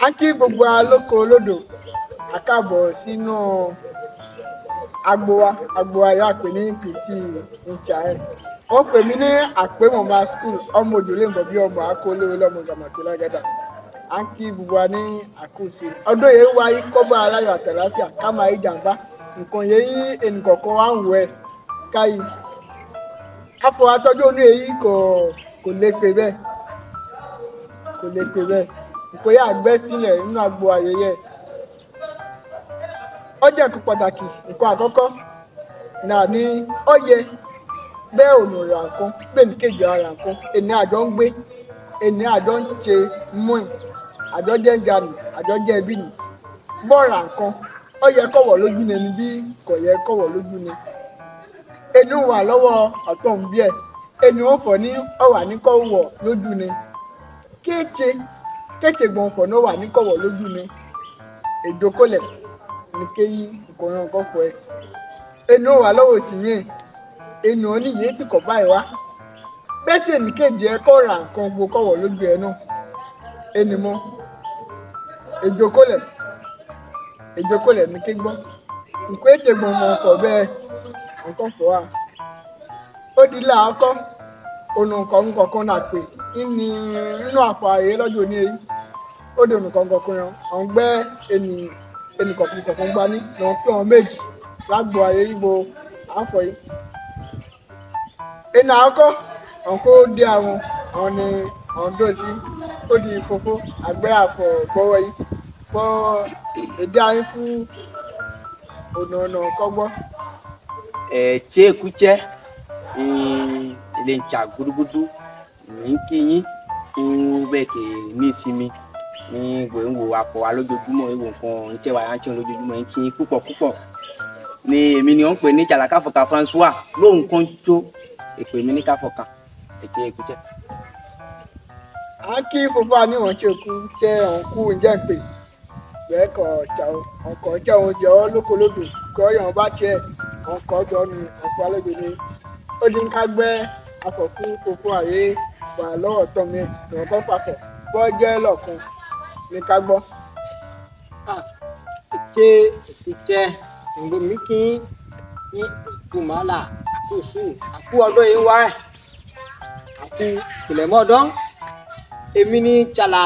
A kí gbogbo wa lóko lódò, a káàbọ̀ sínú agbo wa, agbo wa yà pé ní Kìtì Nchaẹ. Wọ́n pè mí ní Àpémọ̀mọ́ school, ọmọ òjò lè bọ̀ bí ọmọ akóléwé lọ́mọ gàmàtó lágàdà. A kí gbogbo wa ní àkóso. Ọdún yìí wáyé kọ́bọ̀ aláyọ̀ àtàláfíà ká máa yí jàǹbá. Nǹkan yẹn yí ẹnìkọ̀ọ̀kan wa ń wẹ̀ káyì. Afọ atọ́jú onú èyí kò lè pè bẹ́ẹ̀. Kò lè pè bẹ́ẹ̀. Nǹkan yà gbẹ́ sílẹ̀ nínú agbo ayẹyẹ. Ó jẹ́ nǹkan pàtàkì, nǹkan àkọ́kọ́ náà ní ó yẹ bẹ́ẹ̀ ò nù ra nǹkan, bẹ́ẹ̀ ní kejì ara nǹkan, èní àjọ ń gbé, èní àjọ ń ṣe mú ẹ̀, àjọ jẹ́ ń jalè, àjọ jẹ́ ẹbí nì. Bọ́ọ̀rà nǹkan, ó yẹ kọ̀wọ̀ lójú ni ẹni bí kò yẹ kọ̀wọ̀ lójú ni. Ẹni wà lọ́wọ́ ọ̀tọ̀ ń bí ẹ̀, ẹni ó fọ̀ ní ọ̀wà ní kọ̀wọ̀ lójú ni. Kéèké kéèké gbọ̀n fọ̀ ní ọ̀wà ní kọ̀wọ̀ lójú ni. Èdòkólẹ̀ ní kéyí nǹkan nǹkan fọ̀ ẹ́. Ẹni ó wà lọ́wọ́ òsì yẹn, ẹni ó ní yéé tí kò báyìí wá. Bẹ́ẹ̀ sì ní kejì ẹ kọ́ ra nǹkan gbogbo kọ̀wọ̀ lójú ẹ náà. Ẹni mọ́ èdòkólẹ̀, èdòkólẹ̀ ní ké gbọ́. Nǹkan ètè gbọ̀n mọ̀ fọ̀ bẹ́ẹ̀ nǹkan fọ̀ wá. Ó di láàkọ́, ọ̀nà nǹkan nǹkan náà pè ní nínú àpò ààyè lọ́jọ́ òní èyí. Ó di ọ̀nà nǹkan nǹkan yẹn, ọ̀n gbẹ́ ẹni ẹnì kọ̀ọ̀kan kọ̀ọ̀kan gbá ní lọ́n pé wọn méjì lágbo ààyè ìgbò àǹfọ̀ yìí. Ẹni àkọ́kọ́, ọ̀n kó dé àwọn, àwọn ni ọ̀n dó sí, ó di fòfó àgbẹ̀ àfọ̀ gbọ́wọ́ yìí. Bọ́ èdè ayé fún ọ̀nà ọ̀nà kọ́gbọ́. Tse kutsɛ le ntsa gudugudu ní kí yín fún bẹ́ẹ̀ kè ní ìsinmi ní gbòǹgbò afọ wa lójoojúmọ́ ìwò nǹkan ń tẹ́ wa yà ń tẹ́ lójoojúmọ́ ń kí yín púpọ̀ púpọ̀. Ní èmi ni wọ́n ń pè ní Tsalakafọ̀kà François lóhùn kan tó èpè mi ní káfọ̀kà ẹ̀tsẹ̀ ekutsɛ. À ń kí fòfó àníwọ̀n tí òkú jẹ́ òǹkú ǹjẹ́ ń pè. Bẹ́ẹ̀ kọ̀ ọ̀jà ọ̀kọ̀ jẹ́ oúnjẹ ọ́ lóko lódò kọ́ yàn bá tiẹ̀ ọ̀kọ̀ jọ ni ọ̀pọ̀ àlejò ni. Ó di ń ká gbẹ́ afọ̀ fún fòfó àyè wà lọ́wọ́ tọ́ mi ìwọ̀n kan fàfọ̀ bọ́ jẹ́ lọ́ọ̀kan ní ká gbọ́. Tse ekutsɛ ŋgbo mi kí ní ìkùmọ̀lá àkóso àkú ọdún yìí wá ẹ̀ àkú ìpìlẹ̀mọ́dán. Èmi ní Tsala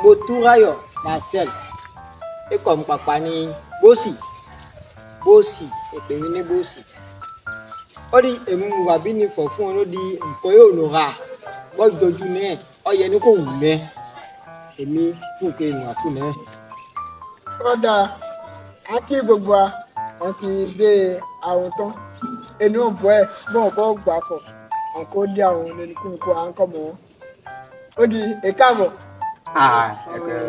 Motúráyọ̀ Marcel ikọ̀ ńpàpà ní Bósì Bósì èpè mi ní Bósì. Ó di èmi wà bí ní fọ̀ fún ọ ló di nǹkan yóò nù ra gbọ́dọ̀jú náà ọ yẹ ní kò wù mẹ́ èmi fún ké nù àfún náà. Kọ́dà á kí gbogbo wa wọn ti dé àrùn tán ẹni ò bọ́ ẹ̀ bọ́n kọ́ gbà fọ̀ wọn kò dé àrùn ẹnìkúnkún à ń kọ́ mọ́ wọn. Ó di èkáàbọ̀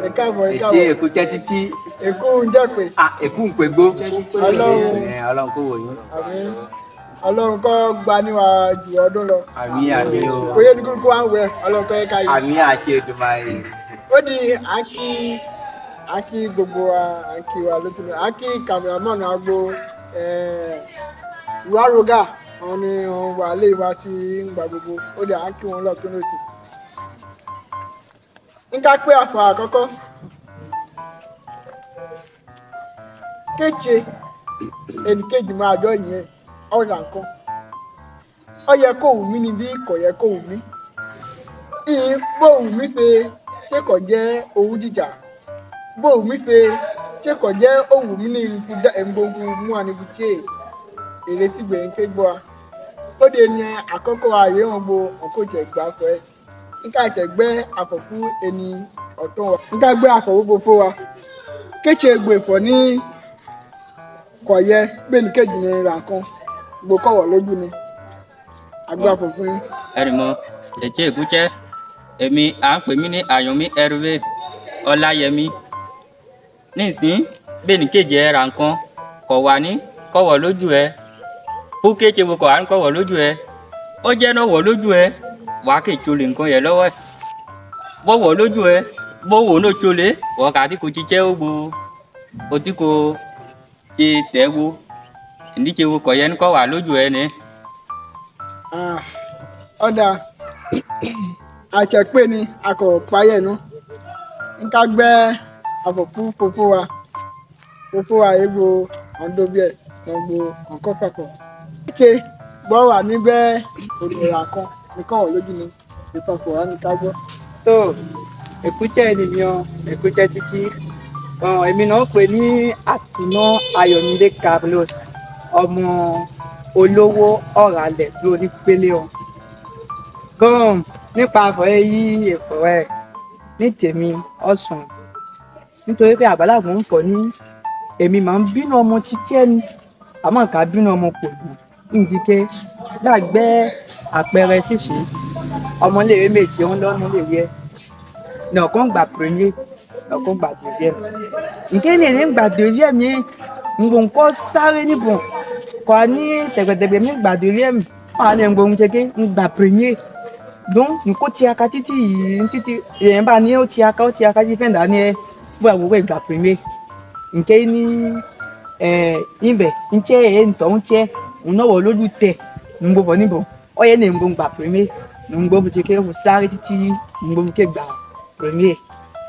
èkáàbọ̀ Ẹ̀tsẹ̀ èkáàbọ̀ ekutsɛ títí èkó ń jẹ́ pé èkú ńpégbó. Ọlọ́run. Ọlọ́run kò wò yín. Àmín, Ọlọ́run kọ́ gba níwá ju ọdún lọ. Àmín àmín o. Kò yẹ ẹnìkúnkún à ń wẹ̀ Ọlọ́run kọ́ yẹ ká yẹ. Àmín àti Èdùmàrè. Ó di à ń kí à ń kí gbogbo wa, à ń kí wa lótú à ń kí kàmẹ́rámọ́nù agbo ìwárọ̀gà àwọn ni wọn wà lé wa sí ngbà gbogbo ó di à ń kí wọn lọ́tún lọ́sì. Nká pé àfọ̀ àkọ́kọ́ kéje ẹnìkejì máa jọ yẹn ọ̀rà nǹkan ó yẹ kó wù mí ni bí kò yẹ kó wù mí ìyìn bó wù mí fe ṣé kò jẹ́ owú jíjà bó wù mí fe ṣé kò jẹ́ òwú mí ní ìfúdá ẹ̀ǹgbọ̀ngbò mú àníbùtsẹ̀ èrè tí gbẹ̀yìn ké gbọ́ a ó de ní àkọ́kọ́ ààyè wọn gbo ọkọ̀ jẹ̀ gbà fọ́ ẹ nká jẹ̀ gbẹ́ àfọ̀ fún ẹni ọ̀tọ̀ wa nká gbẹ́ àfọ̀ gbogbo fún wa kéche gbè fọ̀ ní kò yẹ bẹ́ẹ̀ kejì ní ra nǹkan gbò kọ̀wọ̀ lójú ni àgbà àfọ̀ fún yín. Ẹnìmọ ẹjẹ ìkújẹ èmi à ń pè mí ní Àyànmí Hervé Ọláyẹmí nísìn bẹ́ẹ̀ ní kejì ẹ ra nǹkan kọ̀ wá ní kọ̀wọ̀ lójú ẹ fún kéche wo kọ̀ wá ní kọ̀wọ̀ lójú ẹ ó jẹ́ náà wọ̀ lójú ẹ wà á kè tsole nǹkan yẹn lọ́wọ́ ẹ bọ́wọ̀ lójú ẹ bọ́wọ̀ náà tsole wọ́n kà á ti kò tsitsẹ́ ó gbo o ti kò tse tẹ́ wo ndítse wo kọ̀ yẹ ní kọ̀ wá lójú ẹ ní. Ah, ọ̀dà àṣẹpé ni a kò payẹ̀ nu. Nka gbẹ́ àfọ̀fú fòfó wa fòfó wa egbò ọ̀ndóbíẹ̀ lọ́gbọ̀ ọ̀kọ́fàfọ̀. Ṣé gbọ́ wà níbẹ̀ òmìnira kan nìkan wọ̀ lójú ni ìfọ̀fọ̀ wa ní ká gbọ́. Tó èkújẹ́ ènìyàn èkújẹ́ títí èmi náà pè ní Àtúná Ayọ̀mídé Carlos, ọmọ olówó ọ̀rànlẹ̀ lórí pélé wọn. Gan nípa àfọ̀rẹ́ yí ẹ̀fọ̀rẹ́ ní tèmi ọ̀sán, nítorí pé àgbàlagbà ń fọ̀ ní èmi máa ń bínú ọmọ títí ẹni àmọ́ ká bínú ọmọ kò dùn ndike lágbẹ́ àpẹẹrẹ ṣíṣe ọmọléèwé méjì ń lọ́nà léèwé ẹ̀ nọ̀kan gbà premier, nọ̀kan gbà deuxième. Nke ní èdè ń gbà deuxième yẹn ngbò ńkọ́ sáré níbò kọ́ ní tẹ̀gbẹ̀tẹ̀gbẹ̀ mi gbà deuxième wọ́n á ní ngbò ń jẹ́gẹ́ ń gbà premier. Donc nko tiraka títí yìí títí èèyàn bá ní ó tiraka ó tiraka títí fẹ́ǹdà ní ẹ bóyá gbogbo ìgbà premier. Nke ní ẹ̀ ibẹ̀ ńtsẹ́ ẹ̀ ńtọ́ ńtsẹ́ ńnọ́wọ́ lójú tẹ̀ ńgbò bọ̀ níbò ọ̀yẹ́ ní ngbò gbà premier ńgbò bó ti ké sáré títí ńgbò ké gbà premier.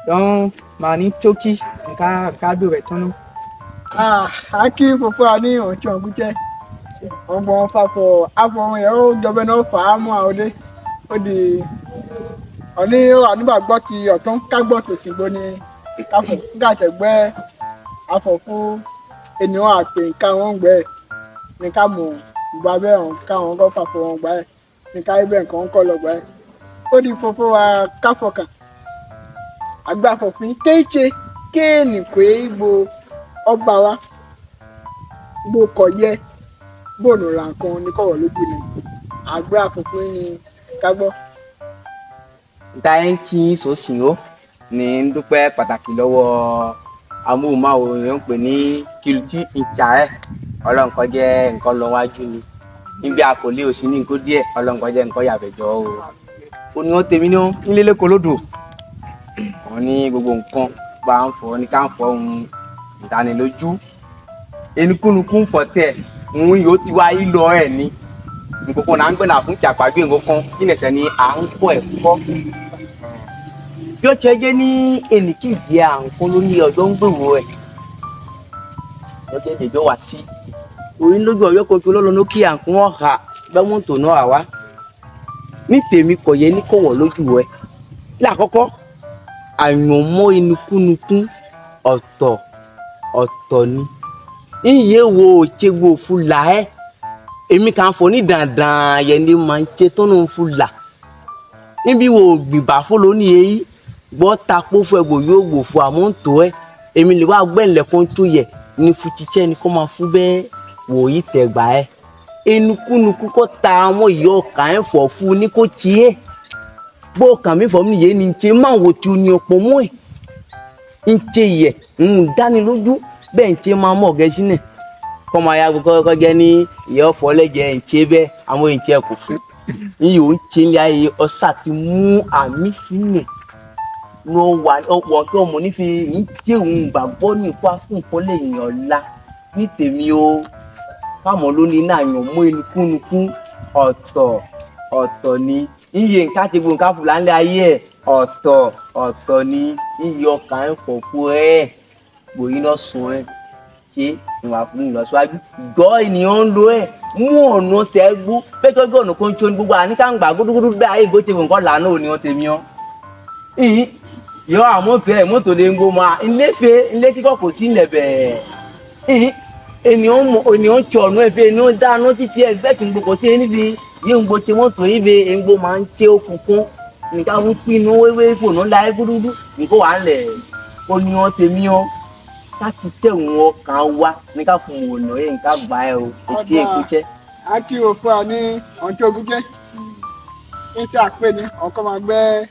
Donc màá ní tókì nká nká dùn rẹ̀ tán náà. A kí fòfó wa ní ọ̀tún ọ̀gúnjẹ́ ọgbọ̀n fàfọ̀ àfọ̀hún yẹn ó jọbẹ̀ náà fà á mú àwọn ọdẹ ó di ọ̀ní ànúbàgbọ́ ti ọ̀tún kágbọ́ tòsí gbó ní káfọ̀ nígbàtẹ̀gbẹ́ afọ̀ fún ènìyàn àpè nǹkan wọn gbẹ́ ní ká mọ̀ ìgbà bẹ́ẹ̀ hàn káwọn kọ́ fàfọ̀ wọn gbà ẹ̀ ní ká ibẹ̀ nǹkan kọ́ lọ gbà ẹ̀ ó di fòfó wa káfọ̀kàn àgbàfọ̀fín kéèche kéènì pé gbo ọba wa gbo kọ̀ yẹ bóònù ra nǹkan ní kọ̀wọ̀ lójú ni àgbẹ̀ àfọ̀fín ni ká gbọ́. Nta ẹ̀ ń kí sòsìn ó ní ń dúpẹ́ pàtàkì lọ́wọ́ amóhùnmáwòrán yẹn ń pè ní kìlùtì ìjà ẹ̀ ọlọ́run kó jẹ́ nǹkan lọ wájú ni níbi àkọlé òsì ní nǹkan díẹ̀ ọlọ́run kó jẹ́ nǹkan yàbẹ̀jọ́ o. Ó ní wọ́n tèmi ní nílé lẹ́kọ̀ọ́ lódò wọ́n ní gbogbo nǹkan bá ń fọ ní ká ń fọ ohun ìdánilójú enukúnukú ń fọ tẹ òun yóò ti wá ìlọ ẹ̀ ní nkókó náà ń gbẹ̀nà fún ìjàpá bí nǹkan ìnẹ̀sẹ̀ ni à ń kọ́ ẹ̀kọ́. Bí ó ṣe jẹ́ ní ẹnìkejì à ń kó lóní ọjọ́ ń gbèrò ẹ̀ lọ́jọ́ ìdèjọ́ wá sí orí lójú ọjọ́ kojú lọ́lọ́ kí à ń kún ọ̀hà bẹ́ẹ̀ wọ́n tò náà wá ní tèmi kò yẹ ní kọ̀wọ̀ lójú ẹ̀ lákọ́kọ́ àyànmọ́ inukúnukún ọ̀tọ̀ ọ̀tọ̀ ni iye wo òtsegbo fúlà ẹ èmi kàn fọ ní dandan yẹn ni màá ń tse tó nù fúlà níbi wo gbìbà fọlọ ní yẹyí gbọ́ takpó fún ẹ gbò yóò gbò fún àmọ́ ń tó ẹ èmi lè wá gbẹ̀lẹ̀ kó ń tó yẹ ní futitsẹ́ ni kó máa fún bẹ́ẹ̀ wò yí tẹ̀gbà ẹ enukúnukú kọ́ ta àwọn ìyá ọkà ẹ̀ fọ̀ fún ní kó tiẹ̀ bó kàn mí fọ̀ mí yé ni ntse máa wò tí o ní ọ̀pọ̀ mọ́ ẹ̀ ntse yẹ ń dánilójú bẹ́ẹ̀ ntse máa mọ̀ gẹ̀ẹ́sì náà kọ́ máa ya kọ́ jẹ́ ní ìyá ọ̀fọ̀ lẹ́jẹ̀ ntse bẹ́ẹ̀ àwọn ntse kò fún iye ò ń tse ní ayé ọ̀sà ti mú àmì sínú ní wà ọ̀pọ̀ kí ọmọ nífi ntse òun gbàgbọ́ nípa fún nǹkan lẹ́yìn ọ̀la ní tèmi o fáwọn ló ní náà yàn mú enukúnukún ọ̀tọ̀ ọ̀tọ̀ ni iye nǹkan ti gbogbo nǹkan fúlà ńlẹ̀ ayé ẹ̀ ọ̀tọ̀ ọ̀tọ̀ ni iye ọkàn ẹ̀ fọ̀fọ̀ ẹ̀ gbòyìn náà sùn ẹ̀ ṣe ìwà fún ìlọsíwájú gbọ́ ènìyàn ń lo ẹ̀ mú ọ̀nà tẹ́ gbó bẹ́ẹ̀ tó gbọ́ ọ̀nà kan tó ní gbogbo àníkà ń gbà gúdúgúdú bẹ́ẹ̀ ayé ìgbó ti wò nǹkan làánú òní wọn tèmi ọ́ ìyí yọ àmọ́tò ẹ̀ mọ́tò lè ń gbó ma ńlẹ́fẹ̀ ńlẹ́ kíkọ́ kò sí ńlẹ̀ bẹ́ẹ̀ ìyí ènìyàn mọ ènìyàn tsọ ọ̀nà ẹ̀fẹ̀ ènìyàn dáná títí ẹgbẹ́ kí n gbogbo sí níbi yìí ń gbó tse mọ́tò yìí bẹ ń gbó máa ń tse òkùnkùn nìkan ń pinnu wéwé fònú la ẹ gúdúgúdú nìkan wà ń lẹ̀ ó ní wọn tèmi ọ́ láti tẹ̀ wọn kàn wá nìkan fún wọn ọ̀nà yìí nìkan gbà ẹ o etí èkó jẹ́. A kí o fún wa ní ọjọ́ ogun jẹ́ ní sí àpè ní ọkọ máa gbẹ́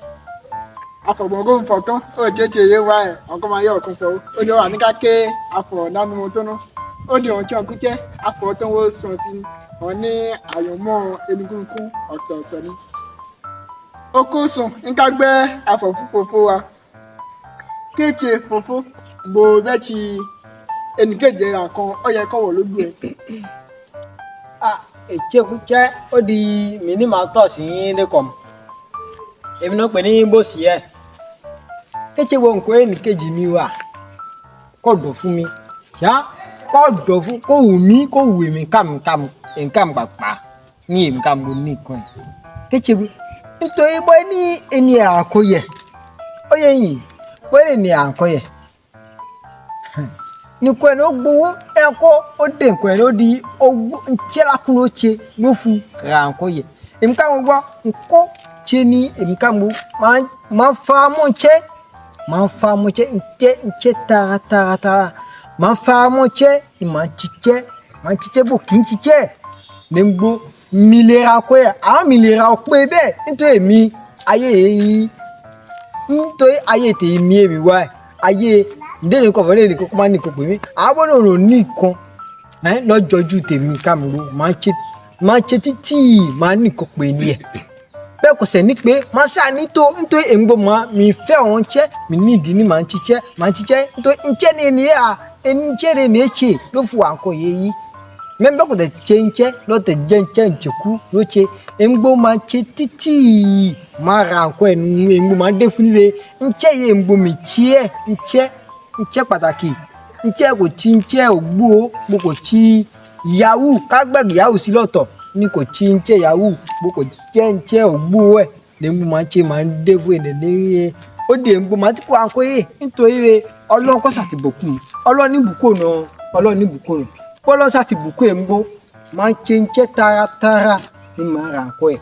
afọ̀gbọ̀ngàn fọ̀tán ó jẹ́ ti èyí wá ẹ̀ ọkọ máa yẹ ọ̀kan fọ̀ ó jọ wà ní ká ké afọ̀ nánú tó ná ó di ọjọ́ ogun jẹ́ afọ̀ tó ń wó sàn sí wọn ní àyànmọ́ egungun ọ̀tọ̀ọ̀tọ̀ ni. Okó sùn ní ká gbẹ́ afọ̀ fúnfofó wa kéèké fòfó gbò bẹ́ẹ̀ ti ẹnìkejì ra kan ó yẹ kọ́wọ̀ lójú ẹ̀. Ètsékútsẹ́ ó di mí ní màá tọ̀ sí lẹ́kọ̀ọ́ èmi náà pè ní bòsì ẹ̀ Kétsé wo nǹkan ẹnì kejì mi wà kó dọ̀ fún mi yá kó dọ̀ fún kó wù mí kó wù mí kàm nǹkan pàpà ní èmi kàm mo ní nǹkan yìí. Kétsé wo nítorí bọ́ ní ẹni àkóyẹ ó yẹ yìí bọ́ ní ẹni àkóyẹ nìkan ẹ̀ ló gbowó ẹ̀ kó ó dé nǹkan ẹ̀ ló di owó ńtsẹ́lákùn ló tse ló fu ra nǹkan yẹ. Èmi ká mo gbọ́ ńkó tse ní èmi ká mo máa fa mọ́ ńtsẹ́ máa fa mọ́ ńtsẹ́ ńtsẹ́ ńtsẹ́ tara tara tara máa fa mọ́ ńtsẹ́ ni máa tsitsẹ́ máa tsitsẹ́ bó kì í tsitsẹ́ ní gbó mi lè ra kó yẹ àwọn mi lè ra pé bẹ́ẹ̀ nítorí èmi ayé yìí nítorí ayé tèmi èmi wá ayé ndé nìkan fọ ndé nìkan kó má nìkan pè mí àwọn náà rò ní nǹkan ẹ lọ́jọ́jú tèmi kàmúrò máa ṣe títí máa nìkan pè ní ẹ̀ bẹ́ẹ̀ kò sẹ̀ ní pé máa ṣáà ní tó nítorí èmi gbọ́ máa mi fẹ́ àwọn ṣẹ́ mi ní ìdí ní máa ń ṣiṣẹ́ máa ń ṣiṣẹ́ nítorí ńṣẹ́ ní ẹni à ẹni ṣẹ́ ní ẹni ṣe ló fún wa nǹkan yẹ yìí mẹ́mbẹ́ kò tẹ̀ ṣe ńṣẹ́ lọ́tẹ̀ jẹ́ ńṣẹ́ ńṣekú ló ṣe èmi gbọ́ máa ṣe títí máa ra nǹkan ẹnu èmi gbọ́ máa dé fún mi ńṣẹ́ yẹ èmi gbọ́ mi tiẹ̀ ńṣẹ́ ńṣẹ́ pàtàkì ńṣẹ́ kò tí ńṣẹ́ ògbó mo kò tí yahoo kágbẹ́gì yahoo sí lọ́tọ̀ ní kò tí ńṣẹ́ yahoo mo kò jẹ́ ńṣẹ́ ògbó ẹ̀ ní mo máa ń ṣe máa ń dé fún ẹ̀ ní ẹ̀ ó dé ń gbọ́ máa ti kó àǹkó yé nítorí rẹ Ọlọ́run kó ṣàtìbùkún Ọlọ́run ní ìbùkún ọ̀nà Ọlọ́run ní ìbùkún ọ̀nà bọ́lọ́ ṣàtìbùkún ẹ̀ ń gbó máa ń ṣe ńṣẹ́ taratara ní máa ra àǹkó ẹ̀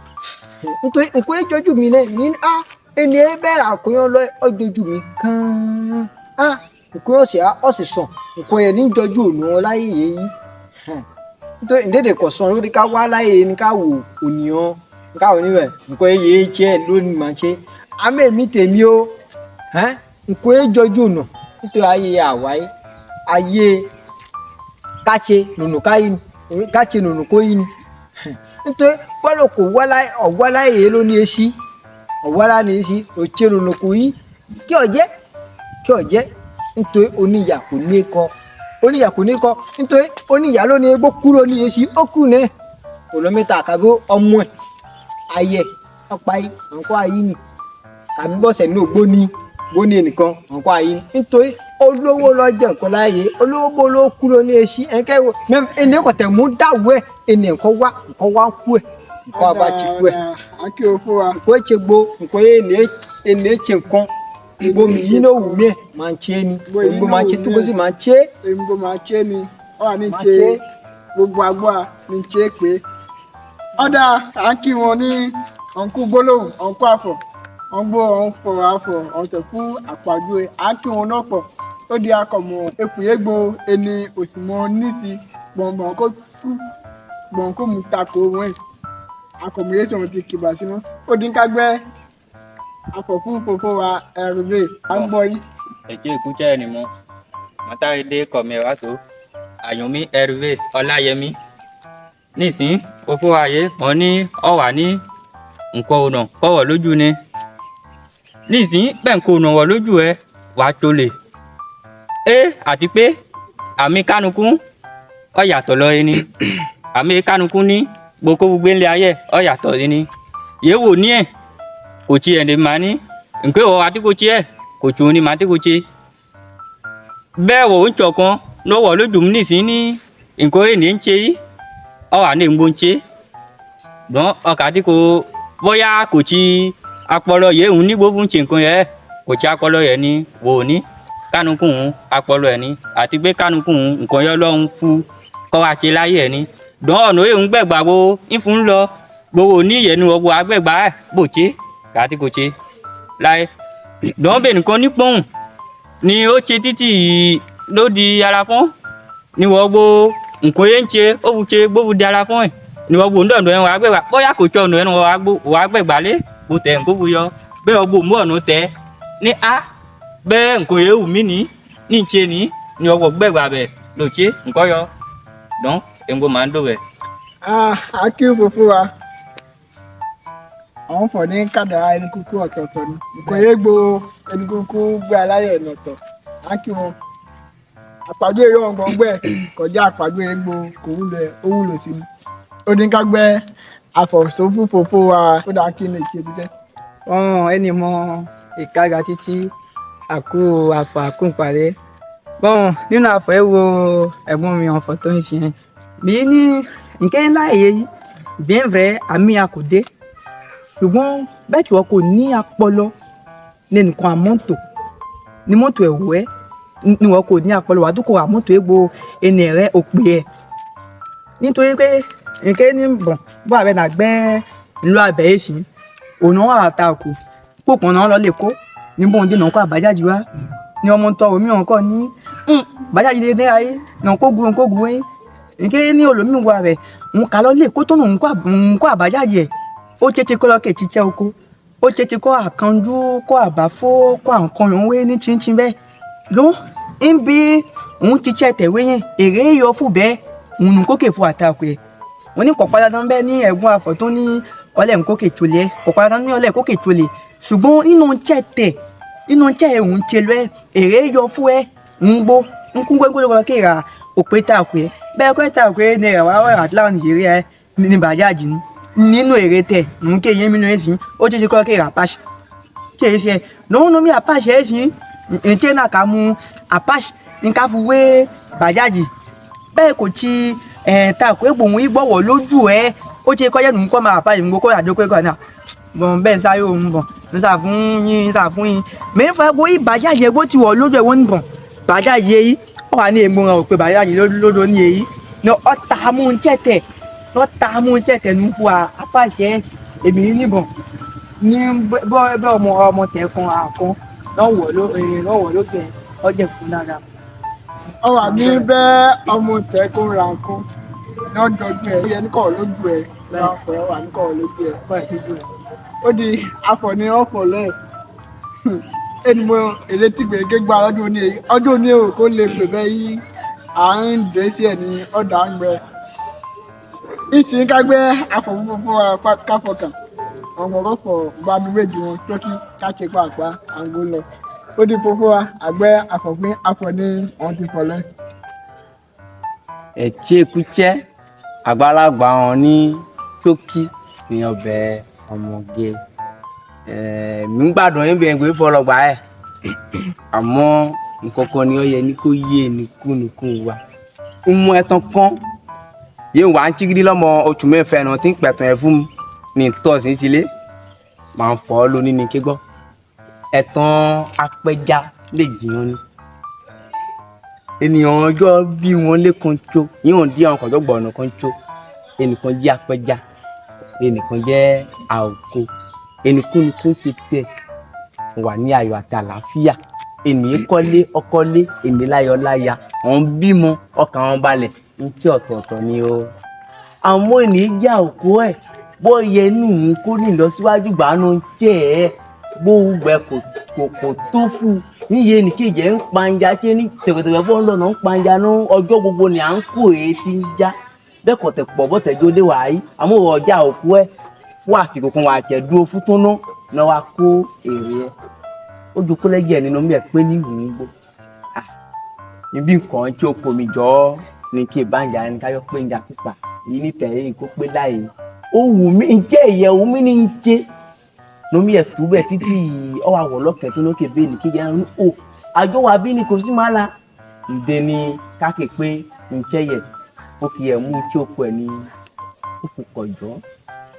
nítorí nǹkan ẹ̀ jọjú mi náà ní á ẹni ẹ bẹ́ẹ̀ àkóyán lọ ọjọ́jú mi kán á nǹkan ọ̀sẹ̀ ọ̀sẹ̀ sàn nǹkan yẹn níjọjú ònà láyé yìí nítorí ìdédè kò sàn lórí ká wá láyé ní ká wò ònìyàn ká wò níbẹ̀ nǹkan yẹn yéé jẹ́ lónìí máa ṣe àmọ́ èmi tèmi o nǹkan yẹn jọjú ònà nítorí ayé àwáyé ayé káṣe nùnù káyé ni káṣe nùnù kóyí ni nítorí bọ́lọ̀ kò ọ̀wá láyé ló ní esí ọ̀wá láyé ní esí òṣè nùnù kóyí kí ọ̀jẹ́ kí ọ̀jẹ́ nítorí oníyà kò ní kọ oníyà kò ní kọ nítorí oníyà ló ní egbò kúrò ní esi ó kù ní kòlómítà àkàbí ọmọ ẹ ayẹ ọ̀pá yìí ọ̀nkọ́ ayé ni kàbí bọ́sẹ̀ ní ògbóni gbóni ẹnìkan ọ̀nkọ́ ayé ni nítorí olówó lọ́jọ́ nǹkan láàyè olówó bó ló kúrò ní esi ẹ̀ńkẹ́ ẹni kò tẹ̀ mú dáwọ́ ẹ̀ ẹni nǹkan wá nǹkan wá kú ẹ̀ nǹkan abá ti kú ẹ̀ nǹkan ẹ̀tsẹ̀ gbo nǹkan ẹni ẹ̀tsẹ̀ nǹkan gbomi yìí ló wù mí ẹ máa ń tse ni gbogbo máa ń tse túbọ̀ sí máa ń tse. Gbogbo máa ń tse ni ọ wà ní tse gbogbo agbóa ní tse pé ọ̀dà à ń kí wọn ní ọ̀nkú gbólóhùn ọ̀nkú àfọ̀ ọ̀ngbó ọ̀nfọ̀ àfọ̀ ọ̀sẹ̀ fún àpàjù à ń kí wọn náà pọ̀ ó di akọ̀mọ̀ efùyégbò ẹni òsìmọ̀ nísì gbọ̀ngbọ̀n kó tú gbọ̀n kó mu takò wọn akọ̀mọ̀ yẹn sọ̀rọ̀ ti kìbà sínú ó dín kágbẹ́ afọ̀fúnfòfò wa ẹ̀rùbẹ̀ à ń bọ̀ yìí. Èjì ìkújẹ́ ni mo mọ́tàrídé kọ̀mí wàásù àyùnmí ẹ̀rùbẹ̀ ọláyẹmí nísìn òfò ayé wọn ní ọwà ní nǹkan ọ̀nà kọ́wọ̀ lójú ni nísìn bẹ́ẹ̀ nǹkan ọ̀nà wọ̀ lójú ẹ wàá tolè ẹ àti pé àmì kánukún ọ yàtọ̀ lọ ẹni àmì kánukún ní gbogbo gbogbo ńlẹ̀ ayé ọ yàtọ̀ ẹni yẹ́wò ní ẹ̀ kò tiẹ̀ lè máa ní nkè wọ àti kò tiẹ̀ kò tún ní màá tí kò tiẹ̀ bẹ́ẹ̀ wò ń tsọ̀kan ló wọ̀ lójú mi nísìnyí ní nǹkan yìí ní ń tse yìí ọ wà ní ngbó ń tse dɔn ọkà tí kò bóyá kò tsi akpọlọ yẹ ń nígbó fún tse nǹkan yẹ kò tsi akpọlọ yẹ ní wò ní kánukùn akpọlọ yẹ ní àti pé kánukùn nǹkan yẹ lọ́hùn fún kọ́ wa tse láyé yẹ ní dɔn ọ̀nà yìí ń gbẹ̀gbà wo ń fún lọ gbowó ní yẹnu ọgbọ agbẹ̀gbà bò tse kàti kò tse láyé dɔn bẹ nìkan ní kpọ́n ni ó tse títì ló di ara fún ni wọ́n gbó nǹkan yẹn ń tse ó fu tse gbófu di ara fún ẹ̀ ni wọ́n gbó ń dọ̀nà ẹ̀ wọ́n agbẹ̀gbà bóyá kò tse ọ̀nà ẹ̀ wọ́n agbẹ̀gbà lé kò tẹ̀ nǹkó fu yọ bẹ́ẹ̀ wọ́n gbó mú ọ̀nà tẹ̀ ní a bẹ́ẹ̀ nǹkan yẹn wù mí ní ní tse ní ni wọ́n gbó gbẹ̀gbà bẹ̀ ló tse nǹkan yọ dɔn eŋgo máa ń dò bẹ̀. A kí fòfò wa àwọn fọ̀ ní kádàrá ẹni kúkú ọ̀tọ̀ọ̀tọ̀ ni nǹkan yé gbo ẹni kúkú gbé aláyẹ̀ ẹ̀nà ọ̀tọ̀ á kí wọn àpàjọ èyí ọ̀gbọ̀n gbẹ kọjá àpàjọ èyí gbo kò wúlò ẹ̀ ó wúlò sí mi ó ní ká gbẹ́ àfọ̀sófúnfòfò wa ó dáa kí ni ìṣe bíjẹ́. Ọ̀hún ẹni mọ ìkára títí Àkú àfọ̀ àkúnpàdé. Bọ́n nínú àfọ̀ ẹ wo ẹ̀gbọ́n mi ọ̀fọ̀ tó ń ṣe yẹn. Mi ní nǹkan ńlá èyí bien vrai àmì àkùdé. Ṣùgbọ́n bẹ́ẹ̀ tí wọ́n kò ní apọlọ ní nǹkan àmọ́tò ní mọ́tò ẹ̀wọ̀ ẹ́ ni wọ́n kò ní apọlọ wà tó kò àmọ́tò egbò ẹnì rẹ òpè ẹ̀. Nítorí pé nǹkan ní bọ̀n bọ́ àbẹ̀ náà gbẹ́ ńlọ abẹ́ yìí sí òun wà àtakò pòpọ̀ náà lọ lè kó ní bóun dènà kó àbájáde wá ní ọmọ tọ omi ọ̀hún kọ́ ní bàjáde lè dé ayé náà kó gun kó gun yín nké ní olómi wa rẹ̀ ń kà lọ lè kó tó nù ń kó àbájáde ẹ̀ ó tètè kọ́ lọ́kẹ̀ títẹ́ oko ó tètè kọ́ àkànjú kọ́ àbáfó kọ́ àǹkan yòó wé ní chinchin bẹ́ẹ̀ ló ń bí òun ti tẹ́ tẹ̀wé yẹn èrè yọ fún bẹ́ẹ̀ òun nù kókè fún àtakò ẹ̀ òun ní kọ̀pá dandan bẹ́ẹ̀ ní ẹ̀gbọ́n àfọ̀ tó ní ọlẹ́ nkókè tsolẹ̀ ẹ̀ kọ̀pá dandan ní ọlẹ́ kókè tsolẹ̀ ṣùgbọ́n nínú tẹ́ tẹ̀ nínú tẹ́ òun tse lọ ẹ̀ èrè yọ fún ẹ̀ ń gbó nkúngbẹ́ngbó lọ́kọ̀ kéra òpè takò ẹ̀ bẹ́ẹ̀ kọ́ takò ẹ̀ ní ẹ̀wà ọ̀rọ̀ àtìláwọn Nàìjíríà ẹ̀ ní bàjáàjì ní nínú èrè tẹ̀ ń ké yẹn mímú ẹ̀ sí ó tètè kọ́ kéra apáṣẹ tí èyí ṣe lòun ló mi apáṣẹ ẹ̀ sí ntẹ́ náà ká mú apáṣẹ nká fi wé bàjáàjì bẹ́ẹ̀ kò ti ẹ̀ takò ẹ̀ gbòhùn ìgbọ̀wọ̀ lójú ẹ̀ ó ti kọ́ yẹnu kọ́ máa apáṣẹ ńgbó kọ́ àjọkọ́ ẹ̀kọ́ náà bọ̀n bẹ́ẹ̀ sáré òun bọ̀n ń sà fún yín ń sà fún yín mẹ́fà gbó ìbàjáàjì ẹgbó ti wọ̀ lójú ẹ̀ wọ́n ń bọ̀n bàjáàjì èyí ó wà ní ègbò ràn òpè bàjáàjì lódò ní èyí ní ọ̀tá mú ń tẹ̀tẹ̀ ọ̀tá mú ń tẹ̀tẹ̀ ní fún wa apáṣẹ èmi níbọn ní bọ́ ọmọ ọmọ tẹ̀ kan àkan lọ́wọ́ ló lọ́wọ́ lókè ọjọ́ ìfún dáadáa. Ọ wà ní bẹ́ẹ̀ ọmọ tẹ̀ kó ra nǹkan lọ́dọọdún ẹ̀ yẹn kọ́ lójú ẹ̀ lọ́wọ́ ẹ̀ wà ní kọ́ lójú ẹ̀. Ó di afọ̀ ní ọ̀fọ̀ lọ́ẹ̀ ẹni mo èlé tí gbèké gba lọ́dún òní èyí ọdún òní ò kó lè pè bẹ́ẹ̀ yí à ń dé sí ẹ̀ ní ọ̀dà ń gbẹ. Ìsìn kágbẹ́ afọ̀fúnfún wa káfọkàn ọmọ kọfọ̀ gbanu méjì wọn tó kí káṣe pàápàá àǹgó lọ. Ó di fúnfún wa àgbẹ̀ afọ̀fín afọ̀ ní wọn ti fọ̀ lẹ́. Ẹ̀tí ekutsẹ́ àgbàlagbà wọn ní tókì ní ọbẹ̀ ọmọge. Mi ń gbádùn yín bí ẹgbẹ́ fọlọ́gbà ẹ̀ àmọ́ nǹkan kan ni ó yẹ ní kó yé ní kúnnukún wa. Ń mú ẹtàn kan yéé wà á ń chigidi lọ́mọ oṣù mẹ́fẹ́ náà tí ń pẹ̀tàn ẹ̀ fún mi ní tọ́sí sílé máa ń fọ́ lóní ní kégbọ́. Ẹ̀tàn apẹja lè jiyàn ni ènìyàn ọjọ́ bí wọn lẹ́kan tó yíwọ̀n dí àwọn kọ̀jọ́ gbọ̀nà kan tó ẹnìkan jẹ́ apẹja ẹnìkan jẹ́ àwòkọ ẹnìkúnnukún ti tẹ̀ wà ní ayọ̀ àti àlàáfíà ènìyàn kọ́lé ọkọ́lé ènìyàn láyọ̀ láya àwọn bímọ ọkàn wọn balẹ̀ ní tí ọ̀tọ̀ọ̀tọ̀ ni o. Àmọ́ ènìyàn jẹ́ àwòkọ ẹ̀ bó yẹ inú òun kó ní ìlọsíwájú gbàánu jẹ́ ẹ̀ bó gbẹ kò tó fún un níye nìkejì ẹ̀ ń panja ṣé ní tẹ̀kọ̀tẹ̀kọ̀ bọ́ lọ́nà ń panja ní ọjọ́ gbogbo ni à ń kó èyí tí ń já bẹ́ẹ̀ kọ̀ tẹ̀ pọ̀ bọ́tẹ̀jọ́ dé wàá yí àmọ́ ọjà òkú ẹ̀ fún àsìkò kan wàá tẹ̀ dúró fún tóná náà wàá kó èrè ẹ̀ ó ju kó lẹ́jẹ̀ nínú mi ẹ̀ pé ní ìwọ̀n gbó níbi nǹkan tí ó kò mí jọ ọ́ ní kí ìbáǹjà ẹni káyọ̀ pé ń jà pípa yìí ní tẹ̀lé kó pé láàyè ó wù mí ń jẹ́ ìyẹ̀wò mi ní ń jẹ́ nomi ẹtù bẹ títí ọwọ àwọ lọkẹ tó lókè bẹ́ẹ̀ ní kíkẹ ń o àjọ wa bí ni kò sí máa la ǹdẹ ni káàkiri pé ǹjẹ yẹ ó fi ẹ mú tí ó kọ ẹ ní ó fò kọjọ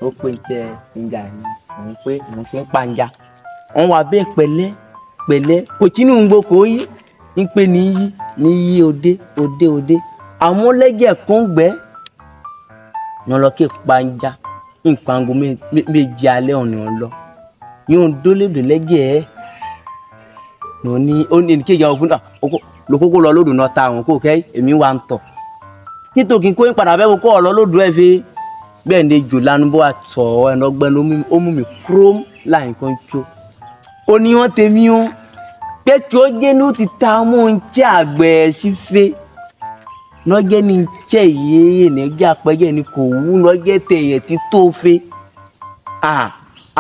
ó pé ǹjẹ ǹjà ni òun pé òun fi ń pa ǹjà wọn wà bẹ́ẹ̀ pẹ̀lẹ́ pẹ̀lẹ́ kò tí ní ń gbó kò yí ń pè ní yí ní yí òde òde òde àwọn lẹ́jẹ̀ kan gbẹ́ wọn lọ kí pa ǹjà nǹkan aago méje alẹ́ ọ̀nà lọ yóò dólébè lẹ́gẹ̀ ẹ́ ní ó ní kéèyàn àwọn fún lókókó lọ lódò náà ta àwọn kò kẹ́ èmi wà ń tọ̀ títò kí n kó ń padà bẹ́ẹ̀ kó ọ̀lọ́ lódò ẹ̀ fi bẹ́ẹ̀ ni ejò lanu bó wa sọ ẹ̀ lọ́gbẹ́ni ó mú mi kúrò láì kan tó ó ní wọ́n tèmi ó pé tí ó jẹ́ ní ó ti ta mọ́ ń jẹ́ àgbẹ̀ sí fe nọ́jẹ́ ní jẹ́ yéé ní jẹ́ àpẹ́jẹ́ ní kò wú nọ́jẹ́ tẹ̀yẹ̀ tí tó fe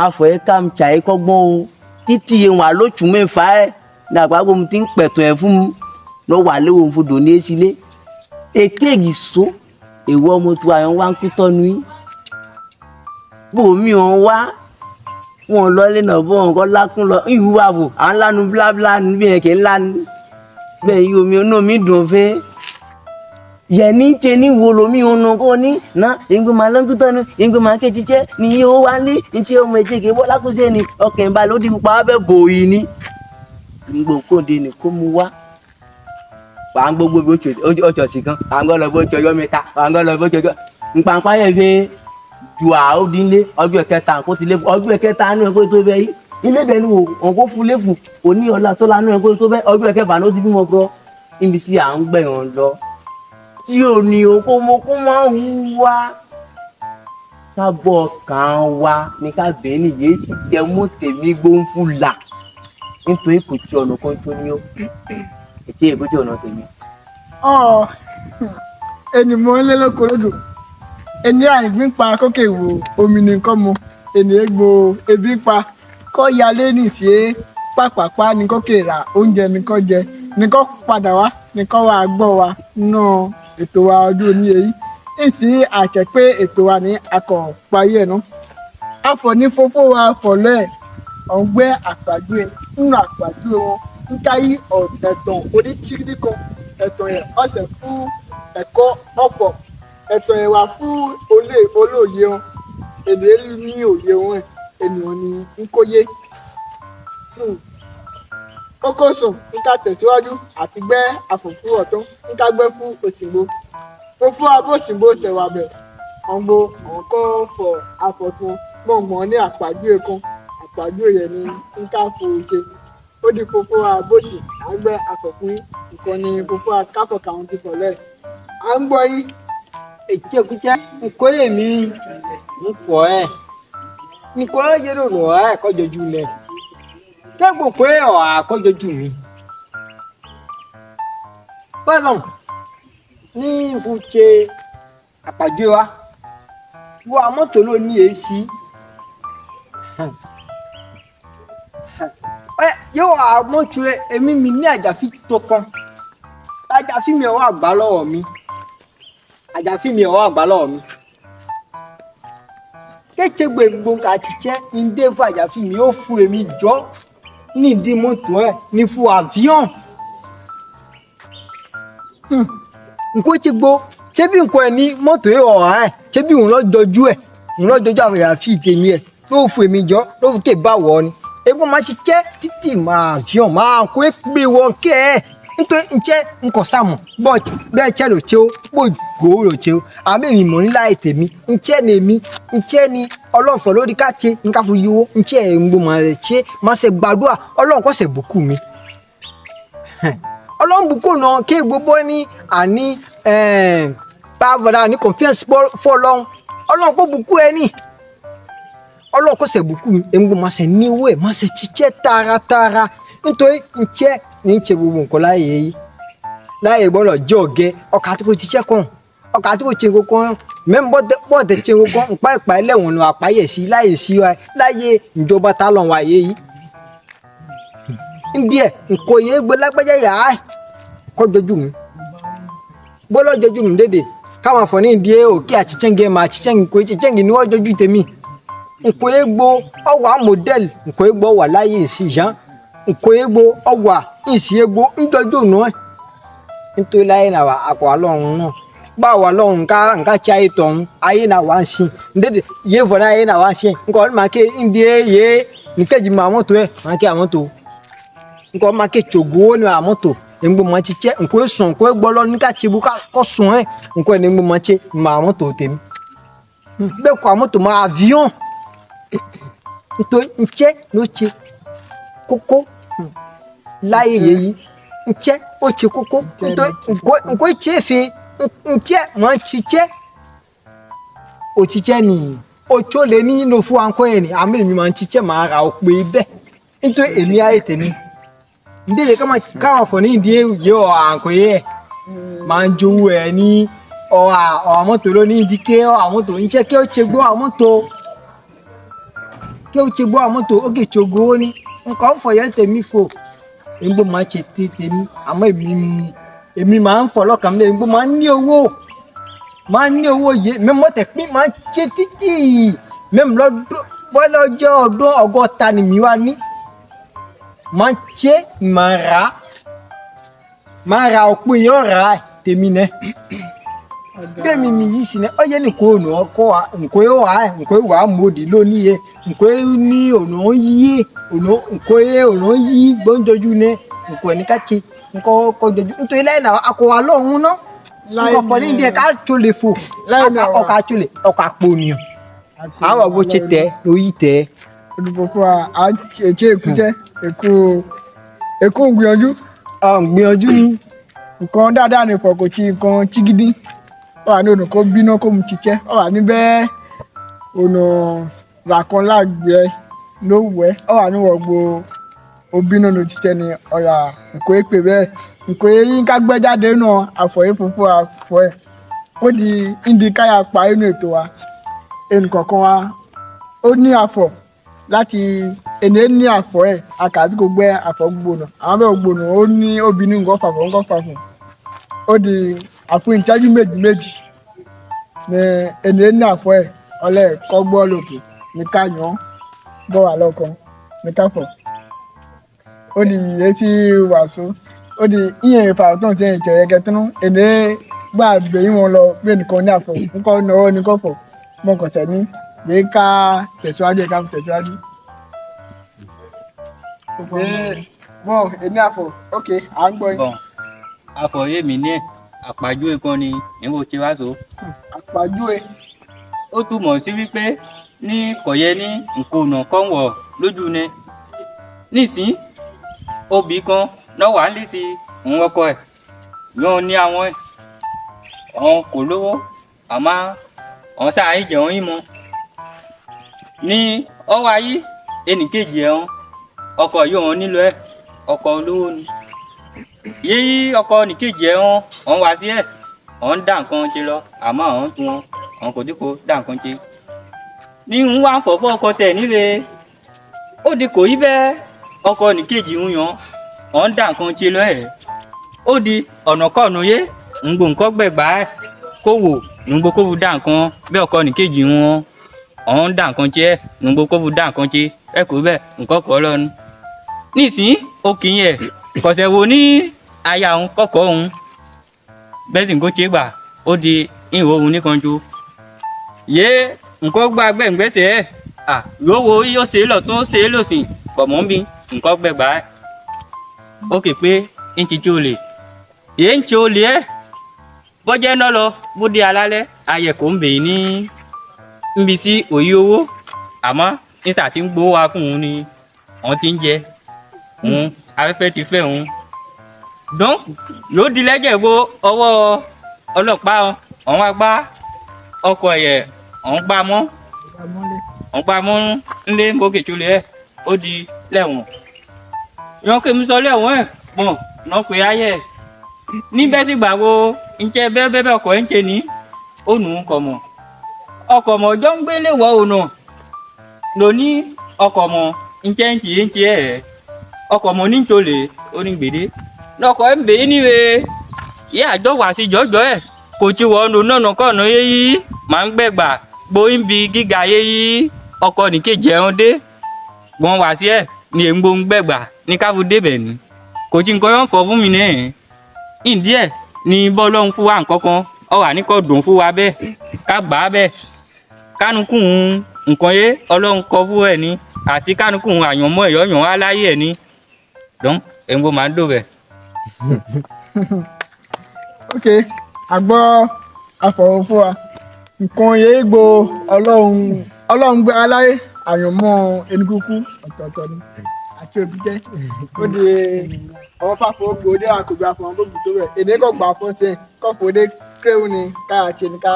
afọ yẹ ká mi tsa yẹ kọ́gbọ́n o títí yẹn wà lótú mẹ́fà ẹ̀ ní àgbàgbọ́ mi ti ń pẹ̀tọ̀ ẹ̀ fún mi lọ́ wà léwu fún dòní esile èkéyìí so èwọ́ ọmọ tó àyàn wá ń kú tọ́nu yín bòmí wọn wá Wọn lọ lé náà bọ̀ nǹkan lákùn lọ ìhù wà wò à ń lánu bláblá níbi yẹn kì í lánu bẹ́ẹ̀ yìí omi inú mi dùn fẹ́ yẹni tse ní wo lomi ònà kó ní na ìgbé máa lọ́ngútọ́ ni ìgbé máa ké títẹ́ ni yóò wá ní ntí ọmọ ẹ̀jẹ̀ kì í bọ́ lákùsẹ́ ni ọkàn ìbalẹ̀ ó di pupa abẹ́ bòyí ni. Ngbò kóde ni kó mu wá. Wà á gbogbo bí oṣù sí kan, wà á gbọ́ lọ bó oṣù ọjọ́ mẹ́ta, wà á gbọ́ lọ bó oṣù ọjọ́. Npànpá yẹn fi ju àó dín lé ọjọ́ kẹta kó ti lé ọjọ́ kẹta nínú ẹ̀kọ́ tó bẹ́ yìí. Ilé bẹ́ẹ̀ ni wò kó fún léfù òní ọ̀la tó lanú ẹ̀kọ́ tó bẹ́ ọjọ́ kẹfà ní ó ti bímọ gbọ́. Níbi tí à ń gbẹ̀yàn lọ tí ò ní okó mo kó máa ń wá kábọ̀ kàn wá ní ká bẹ́ẹ̀ nìyẹn sì jẹ́ mú tèmi gbóǹfù là nítorí kò tí ọ̀nà kan tó ní ó ètí èbúté ọ̀nà tèmi. Ọ ẹni mọ ń lé lóko lódò ẹni àìgbín pa kókè wò omi nìkan mu ẹni egbò ebi pa kọ́ yalé nìṣe pàpàpá ní kókè rà oúnjẹ nìkan jẹ nìkan padà wá nìkan wà gbọ́ wa nínú ètò wa ọdún òní èyí ìsì àṣẹ pé ètò wa ní akọ̀ parí ẹ̀ ná. Àfọ̀nífófó wa fọ̀lọ́ ẹ̀ ọ̀gbẹ́ àpàdé nínú àpàdé wọn ń káyí ẹ̀tàn oníṣírí kan ẹ̀tàn yẹn ọ̀sẹ̀ fún ẹ̀kọ́ ọ̀pọ̀ ẹ̀tàn yẹn wà fún olè olóye wọn èdè ní òye wọn ènìyàn ní ń kóyé. Kókó sùn ń ká tẹ̀síwájú àti gbẹ́ àfòfú ọ̀tún ń ká gbẹ́ fún òsìgbò fòfú abósìgbò ṣẹ̀wàbẹ̀ ọ̀ngbò ọ̀nkọ́ fọ̀ àfọ̀tún gbọ̀ngbọ̀n ní àpàjù ẹ̀kan àpàjù yẹn ní ń ká fò ṣe ó di fòfú abósì àgbẹ̀ àfọ̀fún ìkànnì fòfú akáfọ̀kà àwọn ti fọ̀lẹ́ à ń gbọ́ yín. Ètí nkóyè mi ń fọ ẹ nkóyè yẹrẹ lọ ẹ kọjọjú lẹ kẹgbọn kóyè ọ àkọjọjú mi. Pẹ́sàn ní nfúnṣe àpàjọ wa wọ àmọ́tò ló ní èsì ẹ yóò àmọ́tò èmi mi ní àjàfí tó kan àjàfí mi ọ̀ àgbà lọ́wọ́ mi àjàfí mi ọ̀ àgbà lọ́wọ́ mi kétsegbe gbogbo àtitsẹ ndé fún àjàfí mi ó fún èmi jọ ní ìdí mọ́tò ẹ ní fún avion nko tse gbo tsebi nko ẹ ní mọ́tò yìí ọ̀hà ẹ tsebi òun lọ jọjú ẹ òun lọ jọjú àyàfi tèmi ẹ ló fún èmi jọ ló fún kéba wọ ni egbò máa ti tsẹ títì máa avion máa kó e gbé wọ kẹ ẹ nítorí ntsẹ nkọ sàmù bọ bẹ́ẹ̀ tsẹ ló tse o bó gbó ló tse o àmì mi mọ̀ nílá ètè mi ntsẹ ni èmi ntsẹ ni ọlọ́fọ̀ lórí ká tse nká fún yíwó ntsẹ ńgbò máa tse máa ṣe gbàdúrà Ọlọ́run kó ṣe bùkún mi ọlọ́mbùkún náà kí gbogbo ní àní báfọ̀dá ní confiance fọlọ́n Ọlọ́run kó bùkún ẹ ní Ọlọ́run kó ṣe bùkún mi èmi kò máa ṣe níwò ẹ̀ máa ṣe ṣiṣẹ́ taratara nítorí ntsẹ́ ní ń ṣe gbogbo nǹkan láàyè yìí láàyè gbọ́dọ̀ jẹ́ ọ̀gẹ́ ọkà tí kò ṣiṣẹ́ kàn ọkà tí kò ṣe kankan mẹ́rin bọ́ọ̀dẹ̀ ṣe kankan nǹpa ìpa ẹlẹ́wọ̀n ni àpáyẹ̀ sí láyè sí wa láyè ìjọba tá lọ́n wa yé yìí ndíẹ̀ nǹkan yẹn gbé lágbájá yà á kọ́ jọjú mi bọ́lọ́ jọjú mi dédé káwọn afọ ní ìdí òkè àtìtsẹ́ngẹ mà àtìtsẹ́ngẹ kò àtìtsẹ́ngẹ ni wọ́n jọjú tèmi nǹkan yẹn gbó ọwà mọ́dẹ́lì nǹkan yẹn gbó wà láyé ìsì yàn nǹkan yẹn gbó ọwà ìsì yẹn gbó ńjọjú nù ẹ nítorí láyé náà àkọ́ alọ́run náà báwa lọ́run nká nká tsi ayé tọ̀hún ayé náà wà ń sìn ndédé yé fọ náà ayé náà wà ń sìn nǹkan ọ̀run máa ké ndí yé nìkejì mà mọ́tò ẹ̀ máa ké àmọ́tò nǹkan máa ké tsogo ní àmọ́tò ŋgbó ma tsi tsɛ ŋkɔ sɔn ŋkɔ gbɔlɔ ní ká tsi bu ká kɔ sɔn yɛ ŋkɔ ní ŋgbó ma tsi ma mɔtò tèmi bɛ kɔ amɔtò ma avion ŋtɔ ŋtsɛ n'o tsi koko láyé yeyi ŋtsɛ o tsi koko ŋtɔ ŋkɔ ŋkɔ tsi efe ŋtsɛ ma tsi tsɛ o tsi tsɛ ni o tso le ní nofu aŋkɔ yɛ ni ame mi ma tsi tsɛ ma ra o kpe bɛ ŋtɔ èmi ayé tèmi ndele kama káwọn fọ ní ìdí yé ọ àǹkó yẹ máa ń jowó ẹ ní ọ àmọ́tò ló ní ìdí ké ọ àmọ́tò ń jẹ́ kí ó ṣe gbọ́ àmọ́tò kí ó ṣe gbọ́ àmọ́tò ó kì í ṣogo ó ní nǹkan fọ yẹn tèmi fò ńgbó máa ṣe té tèmi àmọ́ èmi èmi máa ń fọ lọ́kàn mi ńgbó máa ń ní owó máa ń ní owó yé mẹ́mọ́ tẹ̀ pín máa ń ṣe títì mẹ́mú lọ́dún Bọ́lọ́jọ́ ọdún 60 ni mi wá ní. Máa ń ṣe máa rà á. Máa ra ọ̀pọ̀ èèyàn rà á tèmi nẹ. Bẹ́ẹ̀ mi yìí sì nẹ, ọyẹ́ nìkan ọ̀nà ọkọ wa, nǹkan yóò wá, nǹkan yóò wá mòdì lónìí yẹ, nǹkan yóò ní ọ̀nà yíyé, ọ̀nà nǹkan yóò ọ̀nà yí gbọ́njọ́jú nẹ, nǹkan ẹni ká ṣe, nǹkan kọjọ́jú. Nítorí láì náà akọ wa lọ́hùn náà. Nǹkan fọ ní ìdí ẹ̀ ká tso lè fò, Láì náà wà. ọkà tso lè, ọkà pò nìyàn. Àwọn àgbo tse tẹ lóyún tẹ. Olùkọ́ fún wa à ń ṣe èkújẹ́ èkó èkó ń gbìyànjú. Ọ̀ ń gbìyànjú ni. Nǹkan dáadáa ní fọ̀ kò tí nǹkan chigidi. Ó wà ní ọ̀nà kó bínú kó mu tìtẹ́. Ó wà níbẹ̀ ọ̀nà ràkan lágbẹ́ ló wẹ̀. Ó wà ní wọ̀gbọ̀ obínú ló tìtẹ́ ni ọ̀rà nǹkan èpè bẹ́ẹ̀. Nǹkan eyín ká gbẹ́ jáde nù àfọ̀yé funfun àfọ̀ ẹ̀. Ó di ìdí káyà pa inú ètò wa. Ẹnì kọ̀ọ̀kan wa ó ní àfọ̀ láti ẹni ní àfọ̀ ẹ̀ àkàtì kò gbẹ́ àfọ̀ gbóná. Àwọn bẹ́ẹ̀ gbóná ó ní obìnrin nǹkan fàfọ̀ nǹkan fàfọ̀. Ó di àfún ìtẹ́jú méjì méjì ní ẹni ní àfọ̀ ẹ̀ ọlẹ́ kọ́ gbọ́ lókè ní ká yàn án bọ́ wà lọ́kàn ní ká fọ̀. Ó di etí wàásù ó di ìyẹn ìfàwọ́tàn tí ẹ̀yìn tẹ̀rẹ̀ kẹtùnú ẹni gbà gbẹ̀yìn wọn lọ bí ẹnìkan ní àfọ̀ nǹkan náwó ní kò fọ̀ mọ̀kànsẹ̀ ní yìí ká tẹ̀síwájú ká tẹ̀síwájú. Bọ́n èmi àfọ̀ ok à ń gbọ́ yín. Bọ̀n àfọ̀yé mi ní ẹ̀ àpàjùwe kan ni ìwò tí wá so. Àpàjùwe. Ó túmọ̀ sí wípé ní kọ̀yẹ́ ní nkònà kan wọ̀ lójú ni. Nísìnyí obì kan náà wà lé sí òun ọkọ ẹ̀ yóò ní àwọn ẹ̀ òun kò lówó àmọ́ òun sáà ń jẹun yín mọ́. Ní ọwọ́ ayé ẹnìkejì ẹ̀ hàn ọkọ yóò hàn nílò ẹ̀ ọkọ olówó ni. Yéyí ọkọ nìkejì ẹ̀ hàn òun wá sí ẹ̀ òun dá nǹkan ṣe lọ àmọ́ òun tún wọn òun kò dípò dá nǹkan ṣe. Ní ń wá fọ̀fọ́ ọkọ tẹ̀ nílé ó di kò yí bẹ́ẹ̀ ọkọ nìkejì ń yan òun dá nǹkan ṣe lọ ẹ̀ ó di ọ̀nà kọ̀ọ̀nù yé ń gbò nǹkan gbẹ̀gbà ẹ̀ kó wò ń gbò kó fu dá nǹkan bẹ́ẹ̀ ọkọ nìkejì wọn òun dá nǹkan ṣe ẹ̀ ń gbò kó fu dá nǹkan ṣe ẹ̀ kò bẹ́ẹ̀ nǹkan kọ́ lọ́nu. Nísìnyí ó kì í yẹ kọ̀sẹ̀ wo ní aya òun kọ̀kọ́ òun bẹ́ẹ̀ sì ń kó ṣe gbà ó di ìhò òun nìkan ju yé nǹkan gba gbẹ̀ngbẹ̀sẹ̀ ẹ̀ à yóò wo yóò ṣe é lọ tó ṣe é lòsìn pọ̀ mọ́ bí nǹkan gbẹ̀gbà ẹ̀ ó kè pé ń ti tí o lè yé ń tí o lè ẹ̀ bọ́jẹ́ náà lọ bó di alálẹ́ ayẹ̀ kò ń bè ní nbi sí òyì owó àmọ́ nísà tí ń gbowó wa fún òun ni òun ti ń jẹ òun afẹ́fẹ́ ti fẹ́ òun dán yóò di lẹ́jẹ̀ wo ọwọ́ ọlọ́pàá òun wá gbá ọkọ̀ ẹ̀yẹ òun gbá mọ́ òun gbá mọ́ ńlé mbókè tó lé ẹ̀ ó di lẹ́wọ̀n yọ̀ọ́ kí n sọ lẹ́wọ̀n ẹ̀ pọ̀n náà pé ayẹ̀ níbẹ̀ tí gbà wo ńjẹ́ bẹ́ẹ̀ bẹ́ẹ̀ ọkọ̀ ẹ̀ ń ṣe ní ó nù ún kọ̀ mọ̀ ọkọ̀ mọ̀ ọjọ́ ń gbélé wọ ònà lóní ọkọ̀ mọ̀ ńjẹ́ ń tì ń tì ẹ̀ ọkọ̀ mọ̀ ní ntòlè ó ní gbèdé lọkọ̀ ẹ̀ ń bèé níwe yé àjọ wà sí jọjọ ẹ̀ kò tí wọ́n nù nọ̀nà kọ̀nà yé yí màá ń gbẹ̀gbà gbóyún bí gíga yé yí ọkọ̀ nìkejì ẹ̀ ń dé gbọ́n wá sí ẹ̀ ní èǹgbò ń gbẹ̀gbà ní káfù débẹ̀ ni kò tí nǹkan yọ̀ ń fọ fún mi náà ìdí ẹ̀ ní bọ́lọ́hún fún wa nǹkan kan ọ wà ní kò dùn fún wa bẹ́ẹ̀ ká gbà á bẹ́ẹ̀ kánukùn nǹkan yé ọlọ́run kọ fún ẹ̀ ní àti kánukùn àyànmọ́ ẹ̀yọ́ yàn wá láyé ẹ̀ ní dọ́n èǹgbò máa ń dò bẹ́ẹ̀. Ok àgbọ̀ àfọ̀rọ̀ fún wa nǹkan yẹn gbò ọlọ́run ọlọ́run gbé aláyé àyànmọ́ ẹnìkúkú ọ̀tọ̀ọ̀tọ̀ ni àti òbí jẹ́ ó di ọwọ́ fàfọ́ gbòde àkùgbà àfọ̀n gbogbo tó bẹ̀ èdè kò gbà fún ṣe kọ́fọ́ dé kréwù ni ká àti ní ká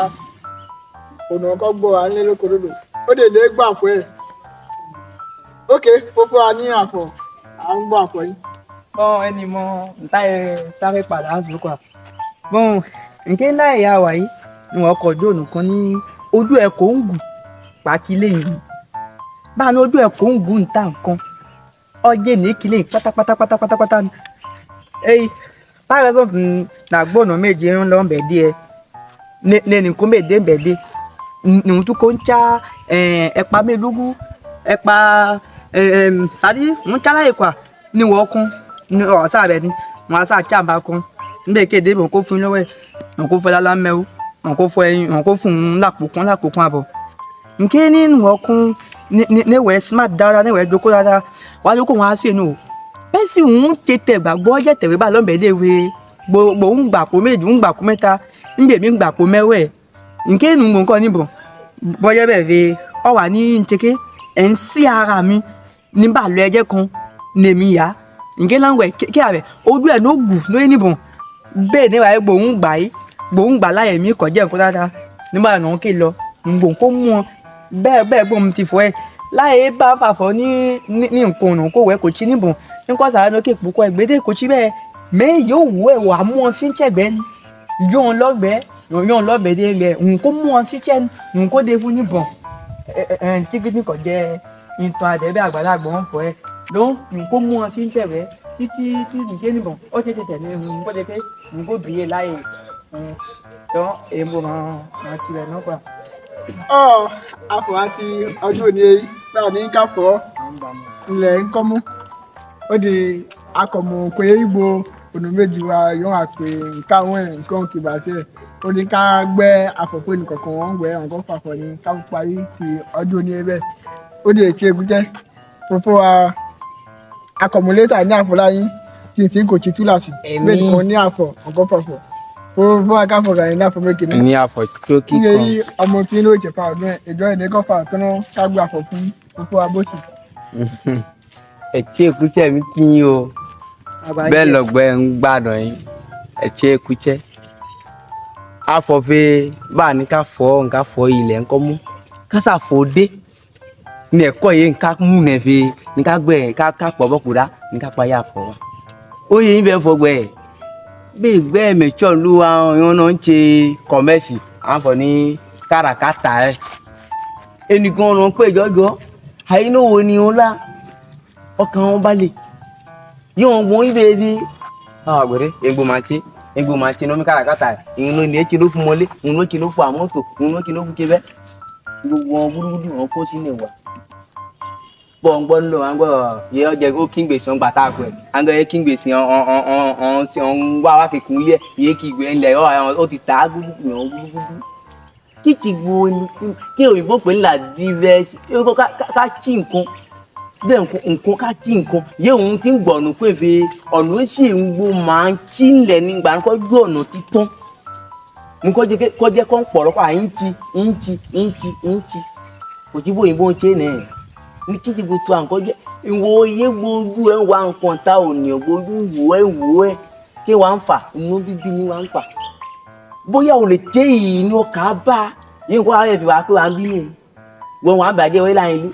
ọ̀nà kọ́ gbọ́ à ń lé lóko lódò ó dè lé gbà fún ẹ̀ ok fúnfún wa ní àfọ̀ à ń gbọ́ àfọ̀ yìí. Bọ́n ẹni mọ nta ẹ sáré padà á zùkọ́ à. Bọ́n nke ńlá ẹ̀yà wà yìí ni wọ́n kọjú ọ̀nà kan ní ojú ẹ̀ kò ń gùn pàkílẹ̀ yìí. Báà ní ojú ẹ̀ kò ń gùn níta nǹkan ọjẹ́ ní kílẹ̀ yìí pátápátá pátápátá ni. Eyi par exemple nàgbọ́nà méje ń lọ bẹ̀ díẹ̀ nẹnìkún méje ń bẹ̀ dé nìhun tó kó ń tsa ẹ̀pà mélòó Ẹ̀pà sadi ń tsala yìí kwa ní wọ́n kún ní ọ̀sà rẹ̀ ni wọ́n á sá tsàmbá kún níbẹ̀ kéde wọn kó fún lọ́wọ́ ẹ̀, wọn kó fún lálá mẹ́wó, wọn kó fún ẹyin, wọn kó fún un lápò kún, lápò kún àbọ̀. Nke ní wọ́n kún ní wẹ́ smart dáadáa, ní wẹ́ jókòó dáadáa, wọ́n á jókòó, wọn á sí inú o bẹ́ẹ̀ sì ń tètè gbàgbọ́ jẹ́ tẹ̀wé bá lọ́nbẹ̀ léwe gbogbo ń gbà kó méjì, ń gbà kó mẹ́ta, ń gbèmí ń gbà kó mẹ́wẹ́. Nke nu nǹkan níbọ̀ bọ́jẹ́ bẹ́ẹ̀ fi ọ wà ní ntseke ẹ̀ ń sí ara mi ní bá lọ ẹjẹ́ kan nèmi yá nke láwẹ̀ kí àbẹ̀ ojú ẹ̀ ló gù lóyún níbọ̀ bẹ́ẹ̀ ní wàá gbòun gbà yìí, gbòun gbà láyè mi kọ̀ jẹ́ nǹkan dáadáa nígbà náà kí lọ gbòun kó mú ọ bẹ́ẹ̀ bẹ́ẹ̀ gbòun ti fọ ẹ láyé bá fàfọ ní ní nǹkan ọ̀nà kó wẹ̀ kò tí níbọ̀ nípa sàrà lókè púpọ̀ ẹgbẹ́dẹ́ kò tí bẹ́ẹ̀ mẹ́ yóò wú ẹ̀ wà mú ọ sí tsẹ̀gbẹ́ yóò lọ́gbẹ́ yóò lọ́gbẹ́ dé lẹ̀ nǹkó mú ọ sí tsẹ́ nǹkó dé fún níbọ̀ ẹ ẹ tíkítì kọ̀ jẹ́ ìtàn àdẹ́bẹ́ àgbàlagbà ń fọ ẹ ló nǹkó mú ọ sí tsẹ̀gbẹ́ títí tí nǹké níbọ̀ ó tètè tẹ̀lé nǹkó dé pé nǹkó bìí láyè tó èèmọ̀ máa tirẹ̀ náà pa. Ọ afọ àti ọdún òní èyí náà ní káfọ́ ilẹ̀ ńkọ́mú ó di akọ̀mù pé igbo ọ̀nà méjì wa yóò wá pé nǹkan àwọn ẹ̀ nǹkan kìbà sí ẹ̀ ó ní ká gbẹ́ afọ̀fọ́ ẹnìkọ̀ọ̀kan wọ́n ń gbẹ́ nǹkan fàfọ̀ ní ká parí ti ọdún òní ẹ bẹ́ẹ̀ ó di ètí egúnjẹ́ fúnfún wa akọ̀mùlétà ní àfọláyín tí tí kò tí túlàsì bẹ́ẹ̀ nìkan ní àfọ̀ nǹkan fàfọ̀ fúnfún wa káfọ̀ kàyín ní àfọ̀ mékè ní ní àfọ̀ tó iye kíkan. yìí ọmọ tí ló jẹ̀fà ọdún ẹ̀ ìjọ ẹ̀ ní kọ́fà tó ná ká gbé àfọ̀ fún fúnfún wa bó sì. Ẹtí èkútsẹ mi kí yín o, bẹ́ẹ̀ lọ́gbẹ́ ń gbàdọ̀ yín. Ẹtí èkútsẹ afọ̀fẹ́ bá a ní ká fọ́ nká fọ́ ilẹ̀ ńkọ́ mú kásá fọ́ dé ní ẹ̀kọ́ yìí nká mú nẹ̀fẹ́ ní ká gbẹ ká ká pọ̀ bọ́kúdá ní ká pa yà fọ́ wa ó yẹ yín bẹ́ẹ̀ fọ́ gbẹ bẹ́ẹ̀ gbẹ́ mẹ́tsọ́ lu àwọn yẹn náà ń ṣe kọ̀mẹ́sì à ń fọ ní káràkátà ẹ̀ ẹnìkan ọ̀nà pé jọjọ àyínlówó ni ó lá ọkàn wọn balẹ̀ yóò wọn ibẹ̀ di àgbẹ̀rẹ̀ egbò máa ṣe, egbò máa ṣe lómi káràkátà ìhun ló ní etí ló fún mọ́lé, ìhun ló kí ló fún àmọ́tò, ìhun ló kí ló fún kébẹ́ gbogbo wọn gúdúgúdú wọn kó sínú ìwà bọ́ ń gbọ́ nílò wọn gbọ́ yẹ ọjà ó kí ń gbèsè ọ̀n gbàtà pẹ̀ àgbẹ̀ yẹ kí ń gbèsè ọ̀n ọ̀n ọ̀n ọ̀n sí ọ̀n wá wá kékun yẹ yẹ kí ìgbẹ́ ńlẹ̀ ọ̀ ó ti tà á gúdúgúdú yàn gúdúgúdú kí ti gbo ni kí òyìnbó pè ní la divers ká tí nǹkan bẹ́ẹ̀ nǹkan ká tí nǹkan yé òun ti ń gbọ̀nù pé fi ọ̀nà sì ń gbó máa ń tí ń lẹ̀ nígbà kọ́ ju ọ̀nà títán nǹkan jẹ́ kọ́ jẹ́ kọ́ ń pọ̀ lọ́kọ́ à ń ti ń ti ń ti ń ti kò tí bóyìnbó ń ṣe nẹ̀ ní kí ti gbogbo à ń kọ́ jẹ́ ìwọ iye gbójú ẹ̀ ń wá nǹkan ta ònìyàn gbójú wò ẹ̀ wò ẹ̀ kí wàá ń fà inú bíbí ni wàá ń fà bóyá o lè tẹ́ yìí ní ọkà bá yín kó àwọn ẹ̀fẹ̀ wá pé wàá ń bínú wọn wàá bàjẹ́ wọ́n láyé ilé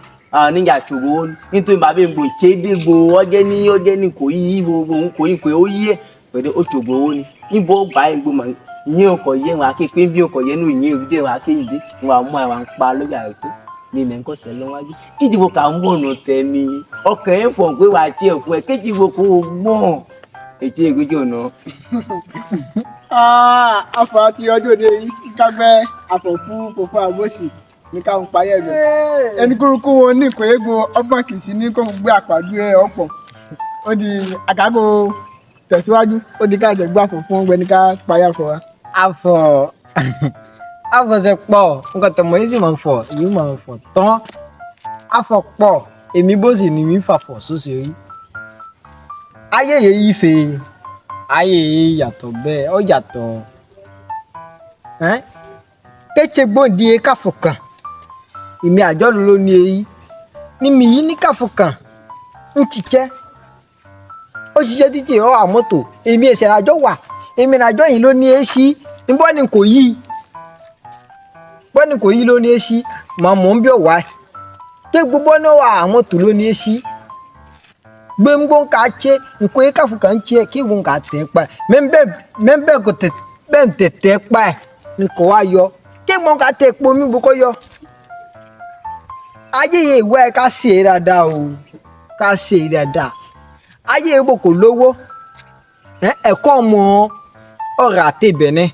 níjà tòrò ó nítorí bàbá mi gbòǹ tẹ́ dé gbò ọjẹ́ ní ọjẹ́ ní kò yí gbogbo òun kò yí kò ó yí ẹ̀ pẹ̀lú ó tògbò owó ni níbo gbà ẹ̀ gbò mà yín ọkọ̀ yẹ wàá ké pé bí ọkọ̀ yẹ ní òyìn òdìdẹ wàá ké yìí dé wàá mú àwọn pa lórí àìtó ní ilẹ̀ ńkọ́ sẹ́ lọ́wájú kíjìbò kà ń bọ̀nà tẹ̀ ni ọkàn ẹ̀ fọ̀ pé wàá tiẹ̀ fún ẹ kíjìbò kò gbọ̀n ètí ègbéjì ọ̀nà. Afọ àti ọdún òde yìí kágbẹ́ afọ fún fòfó àbòsí ní káwọn parí ẹ̀ bẹ̀. Ẹni kúrúkú wọn ní ìkóyégbó ọgbọ́n kìí sí ní kó gbé àpàdé ẹ̀ ọ̀pọ̀ ó di àgágò tẹ̀síwájú ó di káàjẹ̀ gbé àfọ̀ fún ọgbẹ́ni ká parí àfọ̀ wa. Afọ afọsẹ pọ̀ nǹkan tọmọ yìí sì máa ń fọ yìí máa ń fọ tán afọ pọ̀ èmi bó sì ni mi fàfọ sósì rí ayé yìí ife ayé yìí yàtọ̀ bẹ́ẹ̀ ó yàtọ̀ ẹ́n kétsẹ gbòǹdì yẹ káfọ kàn èmi àjọlù ló ní èyí ní mi yìí ní káfọ kàn ń tìtsẹ́ ó ṣiṣẹ́ títì ọ̀ àmọ́tò èmi ẹ̀sẹ̀ àjọ wà èmi àjọ yìí ló ní èsì níbọ̀ ni kò yí bọ́ni kò yí ló ní èsì màá mọ̀ ń bí ọ̀wá ké gbogbo náà wà àmọ́tò ló ní èsì gbẹ̀ngbọ̀n ká tse nko ye káfọ kàn tse kí wọn kà tẹ̀ pa ẹ̀ mẹ́ńbẹ́ kò tẹ̀ bẹ́ẹ̀ tẹ̀ tẹ̀ pa ẹ̀ nkò wá yọ kí wọn kà tẹ̀ kpó mi bó kọ́ yọ. Ayé yẹ ìwé ẹ ká ṣe é dáadáa o, ká ṣe é dáadáa. Ayé yẹ bò kò lówó ẹ ẹ̀kọ́ ọmọ ọ̀rọ̀ àti bẹ̀nẹ̀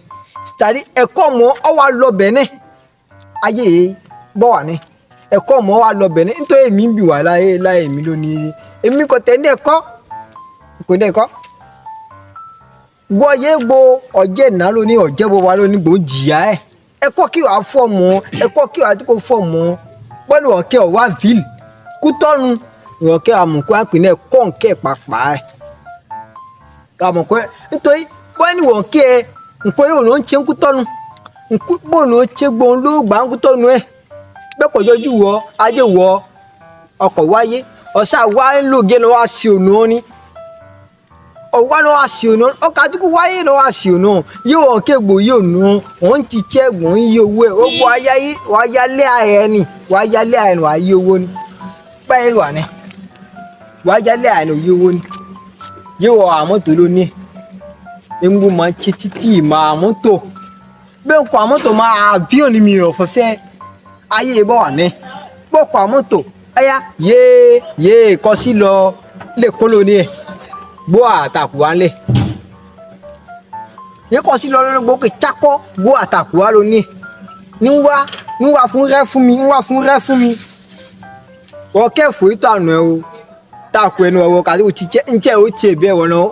tàbí ẹ̀kọ́ ọmọ ọwà lọ bẹ̀nẹ̀. Ayé yẹ bọ̀ wà ní Ẹ̀kọ́ mọ́ wa lọ bẹ̀ ní nítorí èmi ń bì wá láyé láyé mi lónìí. Èmi kò tẹ̀ ní ẹ̀kọ́, kò ní ẹ̀kọ́. Wọ́ yé gbo ọ̀jẹ̀ náà lónìí, ọ̀jẹ̀ bó wa lónìí gbò ń jìyà ẹ̀. Ẹ̀kọ́ kí wàá fọ̀ mọ́, ẹ̀kọ́ kí wàá tí kò fọ̀ mọ́. Bọ́ọ̀lù ọ̀kẹ́ ọ̀wá ville Kútọ́nù ọ̀kẹ́ àmùkú àpè ní ẹ̀kọ́ nkẹ́ pàpà ẹ̀. Àmùkú ẹ̀ nítorí bọ́ọ̀lù ọ̀kẹ́ ẹ̀ nǹkan yóò ló ń ṣe ń Kútọ́nù. Nkú bóòlù ó ṣe gbóhùn ló gbà ń Kútọ́nù ẹ̀. Bẹ́ẹ̀ kò yọjú wọ ajé wọ ọkọ̀ wáyé ọ̀sà wá ń lò gé lọ́wọ́ sí ònà ni. Ọ̀wá lọ́wọ́ sí ònà ọkọ̀ àdúgbò wáyé lọ́wọ́ sí ònà yóò ọ̀kẹ́ gbò yóò nù ọ́n ti tsẹ́ gbòó ń yí owó ẹ̀ ó gbọ́ wáyálé ayẹ ni wáyálé ayẹ ni wàá yí owó ni báyìí wà ní wáyálé ayẹ ni yí owó ni yóò àmọ́tò ló ní eŋu máa ń tse títì máa àmọ́tò bẹ́ẹ̀ kọ́ àmọ́tò máa àbíọ̀ ni mi ò fẹ́fẹ́ ayé bọ́ wà ní bẹ́ẹ̀ kọ́ àmọ́tò ẹ̀yà yéé yéé kọ́ sí lọ lè kó lóní ẹ̀ gbọ́ àtàkù wa lẹ̀ yé kọ́ sí lọ lọ́nà gbọ́ kè tsakọ́ gbọ́ àtàkù wa lóní ní wá ní wá fún rẹ́ fún mi ní wá fún rẹ́ fún mi wọ́n kẹ́ fòye tó àná ẹ o tàkù ẹnu ọwọ́ kàdé o ti tsẹ́ ńtsẹ́ o tse bẹ́ẹ̀ wọ́n náà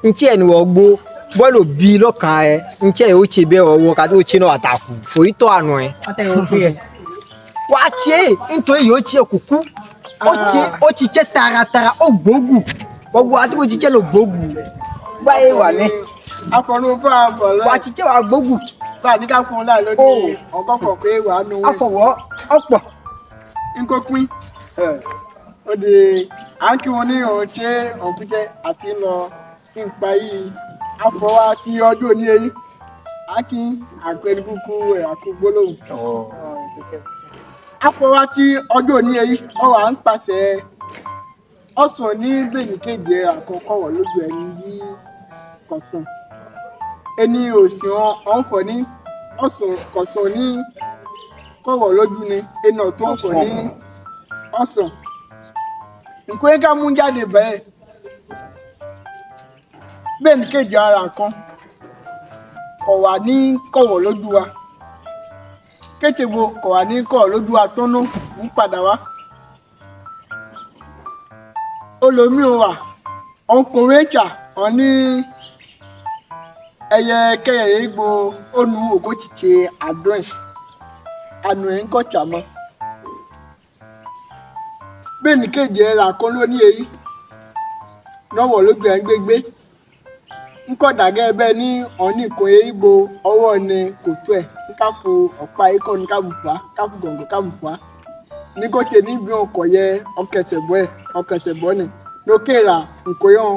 ńtsẹ́ ẹnu wọ́n gbó bọ́ọ̀lù bí lọ́kàn ẹ ńtsẹ́ o tse bẹ́ẹ̀ wọ́n kàdé o tse náà àtàkù fòye tó àná ẹ wàá tse nítorí yóò tse kúkú ó tse ó ti tse taratara ó gbógun gbogbo àti kò ti tse lọ gbógun báyìí wà ní Afọ̀nùfà àbọ̀lọ́. wàá ti tse wàá gbógun Bá a ní ká fún un láì lónìí ọgọ́fọ̀ pé wàá nu wẹ̀. afọwọ́ ọ̀pọ̀ Nkópin. Ó di à ń kí wọn ní òun ṣe òkújẹ àti lọ nípa yìí afọwá ti ọjọ́ òní eyín. À ń kí àgbẹ̀ni kúkú ẹ̀ àkú gbólóhùn. Afọwá ti ọjọ́ òní eyín ọwọ́ à ń pàṣẹ ọ̀sán ní gbèǹkejì àkọ́kọ́ wọ̀ lójú ẹni bí kọ̀sán. Ẹni òsì ọ̀nfọ̀ ní ọ̀sán kọ̀sán ní kọ̀wọ̀ lójú ni ẹni ọ̀tún ọ̀fọ̀ ní ọ̀sán. Nǹkan yẹn ká mú jáde bẹ́ẹ̀ gbèǹkejì ara kan kọ̀ wá ní kọ̀wọ̀ lójú wa. Kétsegbo kọ̀ wá ní kọ̀wọ̀ lójú wa tọ́nú ń padà wá. Olómi ò wà ọkùnrin ẹ̀chà ọ̀ní ẹyẹ kẹyẹ yìí gbo onu ògótìtì àdó ẹ̀ ànú ẹ̀ ń kọ̀chà mọ́. Bẹ́ẹ̀ni kejì ẹ̀ rà kan ló ní èyí lọ́wọ́ lójú ẹ̀ ń gbégbé ńkọ̀dàgẹ́ bẹ́ẹ̀ ní ọ̀ní kò èyí gbo ọwọ́ ni kò tó ẹ̀ ńkáfo ọ̀pá ikọ̀ ní kámùfà káfù gọ̀ǹgọ̀ kámùfà ní kò ṣe ní bí wọn kọ̀ yẹ ọkẹsẹ̀ bọ́ ẹ̀ ọkẹsẹ̀ bọ́ ni lókè rà nkóyọ̀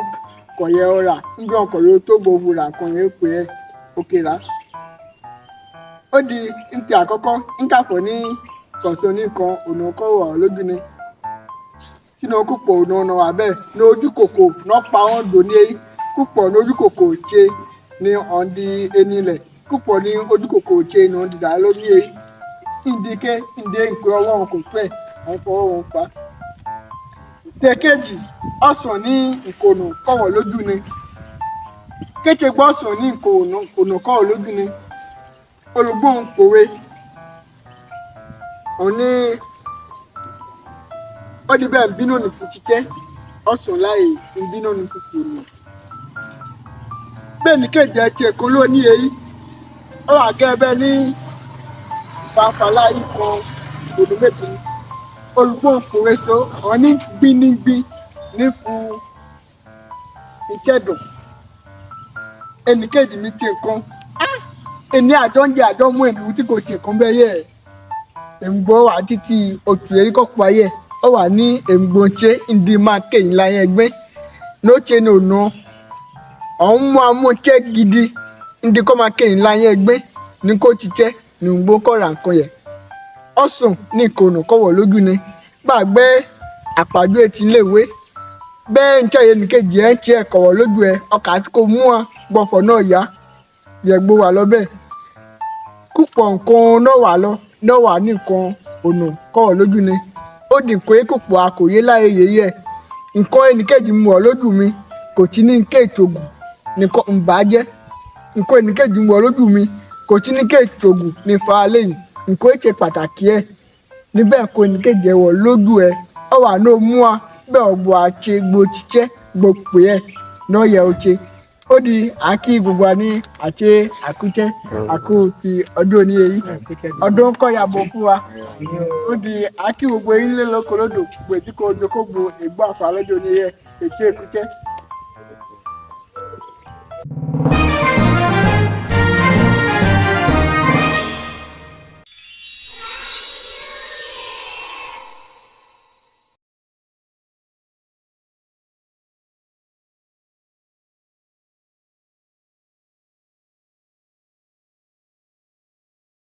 kọ̀ yẹ ọ rà níbi wọn kọ̀ yẹ tó gbòòfò rà kọ̀ yẹ pé ẹ òkè rà. Ó di ntì àkọ́kọ́ ńkàfọ̀ ní kọ̀sọ̀ nìkan ònà kọ̀ wọ̀ lójú ni sínú kúpọ̀ ònà ọ̀nà wà bẹ́ẹ̀ ní ojú kòkò náà pa wọ́n dò ní eyín kúpọ̀ ní ojú kòkò tse ní ọ̀ndì eni lẹ̀ kúpọ̀ ní ojú kòkò tse ní ọ̀ndì dà lórí eyín ìdíkẹ́ ìdí nǹkan ọwọ́ wọn kò tó ẹ̀ wọ́n fọwọ́ wọn fà á. Tẹ̀kejì ọ̀sán ní ìkònà kọ̀wọ̀ lójú ni kété gbọ́ ọ̀sán ní ìkònà kọ̀wọ̀ lójú ni olùgbòhùn pòwe òní ó di bẹ́ẹ̀ ń bínú ní fún títẹ́ ọ̀sán láì ń bínú ní fún kònà. Bẹ́ẹ̀ ni kejì ẹ̀ tiẹ̀ kan ló ní èyí ó wà gẹ́ bẹ́ẹ̀ ní fanfàlà ikọ̀ òdò méjì ni olùgbòhùn pòwe so òní gbínígbín ní fún ìkẹ́dùn ẹnìkejì mi ti nǹkan ẹni àjọ ń jẹ àjọ mú ìlú tí kò ti nǹkan bẹ́ẹ̀ yẹ èǹgbọ́ wà títí òtù èyí kọ́ pa yẹ ọ wà ní èǹgbò ṣe ndí máa kéyìn láyé ẹgbẹ́ ló ṣe ní ònà ọ̀hún mú amúnṣẹ́ gidi ndí kọ́ máa kéyìn láyé ẹgbẹ́ ní kó ti jẹ́ ní òǹgbò kọ́ ra nǹkan yẹ ọ̀sùn ní ìkònà kọ́wọ̀ lójú ni gbàgbé àpàjọ etí iléèwé bẹ́ẹ̀ ń tẹ̀yẹ nìkejì ẹ̀ ń tiẹ̀ kọ̀wọ̀ lójú ẹ̀ ọkà tí kò mú wa gbọ̀fọ̀ náà yá yẹ̀gbó wà lọ́bẹ̀ kúpọ̀ nǹkan náà wà lọ náà wà ní nǹkan ọ̀nà kọ̀wọ̀ lójú ni ó di nǹkan yẹ kò pọ̀ àkòyé láyé yẹyẹ nǹkan ẹnìkejì mu ọ̀ lójú mi kò tí ní ké ìtògùn nìkan ń bà á jẹ́ nǹkan ẹnìkejì mu ọ̀ lójú mi kò tí ní ké ìtògùn ní fa lẹ́yìn nǹkan ẹ̀ ṣe pàtàkì ẹ̀ Níbẹ̀ kò ní kéje wọ̀ lójú ẹ ọ wà ní òmùa bẹ́ẹ̀ ọ̀gbọ̀ àti gbòtíṣẹ́ gbòpè ẹ náà yẹ ọ ṣe. Ó di àkí gbogbo wa ní àti àkútẹ́ àkú ti ọdún òní èyí ọdún kọ́yàbọ̀ fún wa. Ó di àkí gbogbo yín lé lóko lódò gbèdí kó ojú kó gbo ìgbọ́ àfà lọ́jọ́ òní yẹ ètí èkútẹ́.